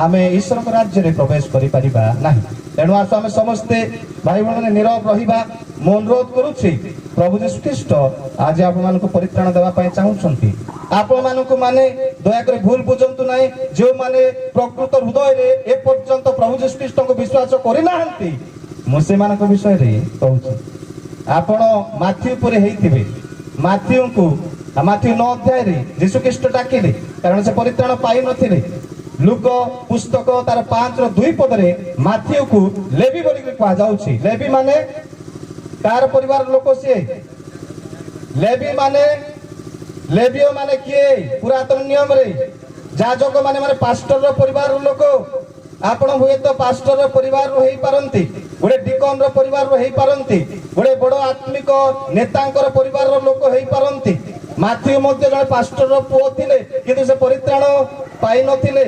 Speaker 1: ଆମେ ଈଶ୍ୱରଙ୍କ ରାଜ୍ୟରେ ପ୍ରବେଶ କରିପାରିବା ନାହିଁ। ତେଣୁ ଆସ, ଆମେ ସମସ୍ତେ ଭାଇ ଭଉଣୀମାନେ ନିରବ ରହିବା। ମୁଁ ଅନୁରୋଧ କରୁଛି, ପ୍ରଭୁ ଯୀଶୁ ଖ୍ରୀଷ୍ଟ ଆଜି ଆପଣମାନଙ୍କୁ ପରିତ୍ରାଣ ଦେବା ପାଇଁ ଚାହୁଁଛନ୍ତି। ଆପଣମାନଙ୍କୁ ମାନେ ଦୟାକରି ଭୁଲ ବୁଝନ୍ତୁ ନାହିଁ। ଯେଉଁମାନେ ପ୍ରକୃତ ହୃଦୟରେ ଏପର୍ଯ୍ୟନ୍ତ ପ୍ରଭୁ ଯୀଶୁ ଖ୍ରୀଷ୍ଟଙ୍କୁ ବିଶ୍ୱାସ କରିନାହାନ୍ତି, ମୁଁ ସେମାନଙ୍କ ବିଷୟରେ କହୁଛି। ଆପଣ ମାଥିଉ ପରି ହେଇଥିବେ। ମାଥିଉଙ୍କୁ ମାଥିଉ 9 ଅଧ୍ୟାୟରେ ଯୀଶୁ ଖ୍ରୀଷ୍ଟ ଡାକିଲେ, କାରଣ ସେ ପରିତ୍ରାଣ ପାଇନଥିଲେ। ଲୁକ ପୁସ୍ତକ ତାର 5ର 2 ପଦରେ ମାଥିଉକୁ ଲେବି ବୋଲିକି କୁହାଯାଉଛି। ଲେବି ମାନେ କାହାର ପରିବାର ଲୋକ ସିଏ? ଲେବି ମାନେ, ଲେବିୟ ମାନେ କିଏ? ପୁରାତନ ନିୟମରେ ଯାଜକ ମାନେ, ମାନେ ପାଷ୍ଟରର ପରିବାରର ଲୋକ। ଆପଣ ହୁଏତ ପାଷ୍ଟରର ପରିବାରରୁ ହେଇପାରନ୍ତି, ଗୋଟେ ଡିକନର ପରିବାରରୁ ହେଇପାରନ୍ତି, ଗୋଟେ ବଡ ଆତ୍ମିକ ନେତାଙ୍କର ପରିବାରର ଲୋକ ହେଇପାରନ୍ତି। ମାଥିଉ ମଧ୍ୟ ଜଣେ ପାଷ୍ଟରର ପୁଅ ଥିଲେ, କିନ୍ତୁ ସେ ପରିତ୍ରାଣ ପାଇନଥିଲେ।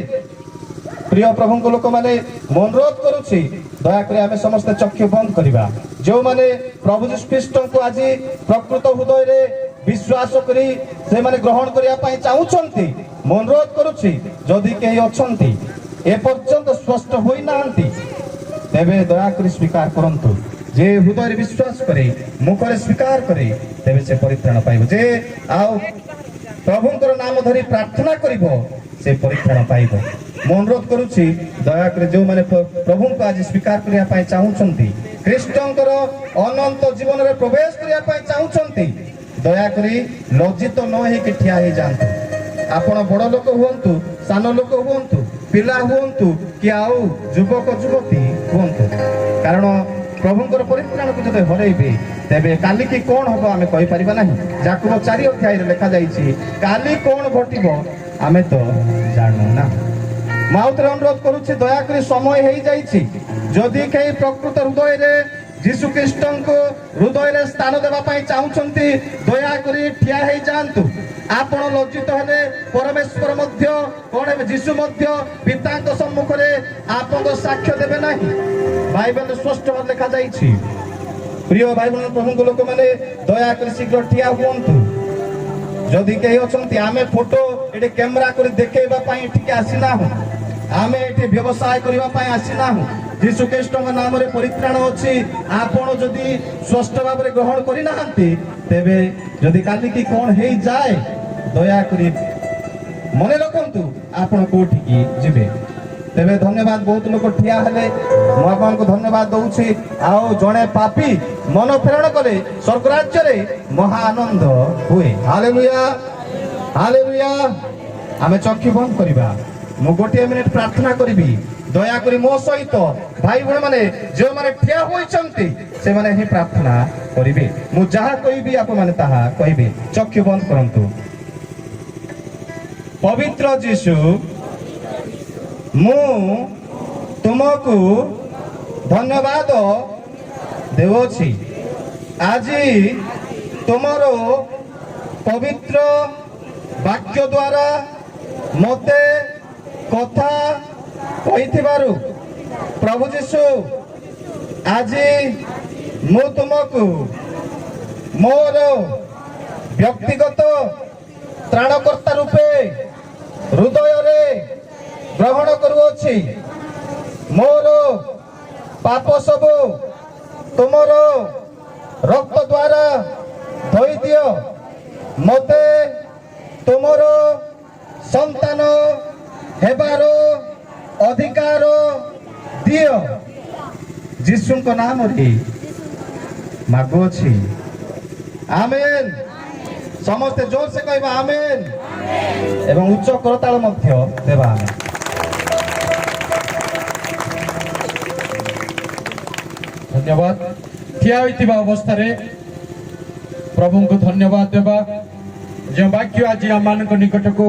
Speaker 1: ପ୍ରିୟ ପ୍ରଭୁଙ୍କ ଲୋକମାନେ, ମୁଁ ଅନୁରୋଧ କରୁଛି, ଦୟାକରି ଆମେ ସମସ୍ତେ ଚକ୍ଷୁ ବନ୍ଦ କରିବା। ଯେଉଁମାନେ ପ୍ରଭୁ ଯୀଶୁ ଖ୍ରୀଷ୍ଟଙ୍କୁ ଆଜି ପ୍ରକୃତ ହୃଦୟରେ ବିଶ୍ୱାସ କରି ସେମାନେ ଗ୍ରହଣ କରିବା ପାଇଁ ଚାହୁଁଛନ୍ତି, ମୁଁ ଅନୁରୋଧ କରୁଛି, ଯଦି କେହି ଅଛନ୍ତି ଏପର୍ଯ୍ୟନ୍ତ ସ୍ପଷ୍ଟ ହୋଇନାହାନ୍ତି, ତେବେ ଦୟାକରି ସ୍ୱୀକାର କରନ୍ତୁ। ଯେ ହୃଦୟରେ ବିଶ୍ୱାସ କରେ, ମୁଖରେ ସ୍ୱୀକାର କରେ, ତେବେ ସେ ପରିତ୍ରାଣ ପାଇବ। ଯେ ଆଉ ପ୍ରଭୁଙ୍କର ନାମ ଧରି ପ୍ରାର୍ଥନା କରିବ, ସେ ପରିତ୍ରାଣ ପାଇବ। ମୁଁ ଅନୁରୋଧ କରୁଛି, ଦୟାକରି ଯେଉଁମାନେ ପ୍ରଭୁଙ୍କୁ ଆଜି ସ୍ୱୀକାର କରିବା ପାଇଁ ଚାହୁଁଛନ୍ତି, ଖ୍ରୀଷ୍ଟଙ୍କର ଅନନ୍ତ ଜୀବନରେ ପ୍ରବେଶ କରିବା ପାଇଁ ଚାହୁଁଛନ୍ତି, ଦୟାକରି ଲଜ୍ଜିତ ନ ହେଇକି ଠିଆ ହେଇଯାଆନ୍ତୁ। ଆପଣ ବଡ଼ ଲୋକ ହୁଅନ୍ତୁ, ସାନ ଲୋକ ହୁଅନ୍ତୁ, ପିଲା ହୁଅନ୍ତୁ କି ଆଉ ଯୁବକ ଯୁବତୀ ହୁଅନ୍ତୁ, କାରଣ ପ୍ରଭୁଙ୍କର ପରିତ୍ରାଣକୁ ଯଦି ହରେଇବେ, ତେବେ କାଲିକି କଣ ହବ ଆମେ କହିପାରିବା ନାହିଁ। ଯାକୁବ 4 ଅଧ୍ୟାୟରେ ଲେଖାଯାଇଛି, କାଲି କଣ ଘଟିବ ଆମେ ତ ଜାଣୁନା। ମୁଁ ଆଉଥରେ ଅନୁରୋଧ କରୁଛି, ଦୟାକରି ସମୟ ହେଇଯାଇଛି। ଯଦି କେହି ପ୍ରକୃତ ହୃଦୟରେ ଯୀଶୁ ଖ୍ରୀଷ୍ଟଙ୍କୁ ହୃଦୟରେ ସ୍ଥାନ ଦେବା ପାଇଁ ଚାହୁଁଛନ୍ତି, ଦୟାକରି ଠିଆ ହେଇଯାଆନ୍ତୁ। ଆପଣ ଲଜ୍ଜିତ ହେଲେ ପରମେଶ୍ୱର ମଧ୍ୟ କଣ ହେବେ? ଯୀଶୁ ମଧ୍ୟ ପିତାଙ୍କ ସମ୍ମୁଖରେ ଆପଣଙ୍କ ସାକ୍ଷ୍ୟ ଦେବେ ନାହିଁ। ବାଇବେଲରେ ସ୍ପଷ୍ଟ ଭାବେ ଲେଖାଯାଇଛି। ପ୍ରିୟ ଭାଇ ଭଉଣୀ, ପ୍ରଭୁଙ୍କ ଲୋକମାନେ, ଦୟାକରି ଶୀଘ୍ର ଠିଆ ହୁଅନ୍ତୁ ଯଦି କେହି ଅଛନ୍ତି। ଆମେ ଫଟୋ ଏଠି କ୍ୟାମେରା କରି ଦେଖେଇବା ପାଇଁ ଏଠିକି ଆସିନାହୁଁ। ଆମେ ଏଠି ବ୍ୟବସାୟ କରିବା ପାଇଁ ଆସିନାହୁଁ। ଯୀଶୁ ଖ୍ରୀଷ୍ଟଙ୍କ ନାମରେ ପରିତ୍ରାଣ ଅଛି। ଆପଣ ଯଦି ସ୍ପଷ୍ଟ ଭାବରେ ଗ୍ରହଣ କରିନାହାନ୍ତି, ତେବେ ଯଦି କାଲିକି କଣ ହେଇଯାଏ, ଦୟାକରି ମନେ ରଖନ୍ତୁ ଆପଣ କୋଉଠିକି ଯିବେ। ତେବେ ଧନ୍ୟବାଦ, ବହୁତ ଲୋକ ଠିଆ ହେଲେ। ମୁଁ ଆପଣଙ୍କୁ ଧନ୍ୟବାଦ ଦଉଛି। ଆଉ ଜଣେ ପାପୀ ମନ ଫେରଣ କଲେ ସ୍ୱର୍ଗ ରାଜ୍ୟରେ ମହା ଆନନ୍ଦ ହୁଏ। Hallelujah, hallelujah. ଆମେ ଚକ୍ଷୁ ବନ୍ଦ କରିବା। ମୁଁ ଗୋଟିଏ ମିନିଟ ପ୍ରାର୍ଥନା କରିବି। ଦୟାକରି ମୋ ସହିତ ଭାଇ ଭଉଣୀମାନେ, ଯେଉଁମାନେ ଠିଆ ହୋଇଛନ୍ତି, ସେମାନେ ହିଁ ପ୍ରାର୍ଥନା କରିବେ। ମୁଁ ଯାହା କହିବି, ଆପଣମାନେ ତାହା କହିବେ। ଚକ୍ଷୁ ବନ୍ଦ କରନ୍ତୁ। ପବିତ୍ର ଯୀଶୁ, ମୁଁ ତୁମକୁ ଧନ୍ୟବାଦ ଦେଉଅଛି, ଆଜି ତୁମର ପବିତ୍ର ବାକ୍ୟ ଦ୍ୱାରା ମୋତେ କଥା କହିଥିବାରୁ। ପ୍ରଭୁ ଯୀଶୁ, ଆଜି ମୁଁ ତୁମକୁ ମୋର ବ୍ୟକ୍ତିଗତ ତ୍ରାଣକର୍ତ୍ତା ରୂପେ ହୃଦୟରେ ଗ୍ରହଣ କରୁଅଛି। ମୋର ପାପ ସବୁ ତୁମର ରକ୍ତ ଦ୍ୱାରା ଧୋଇ ଦିଅ। ମୋତେ ତୁମର ସନ୍ତାନ ହେବାର ଅଧିକାର ଦିଅ। ଯୀଶୁଙ୍କ ନାମରେ ମାଗୁଅଛି, ଆମେନ୍। ସମସ୍ତେ ଜୋରସେ କହିବା ଆମେନ୍ ଏବଂ ଉଚ୍ଚ କରତାଳ ମଧ୍ୟ ଦେବା ଆମେ।
Speaker 4: ଧନ୍ୟବାଦ। ଠିଆ ହୋଇଥିବା ଅବସ୍ଥାରେ ପ୍ରଭୁଙ୍କୁ ଧନ୍ୟବାଦ ଦେବା, ଯେଉଁ ବାକ୍ୟ ଆଜି ଆମମାନଙ୍କ ନିକଟକୁ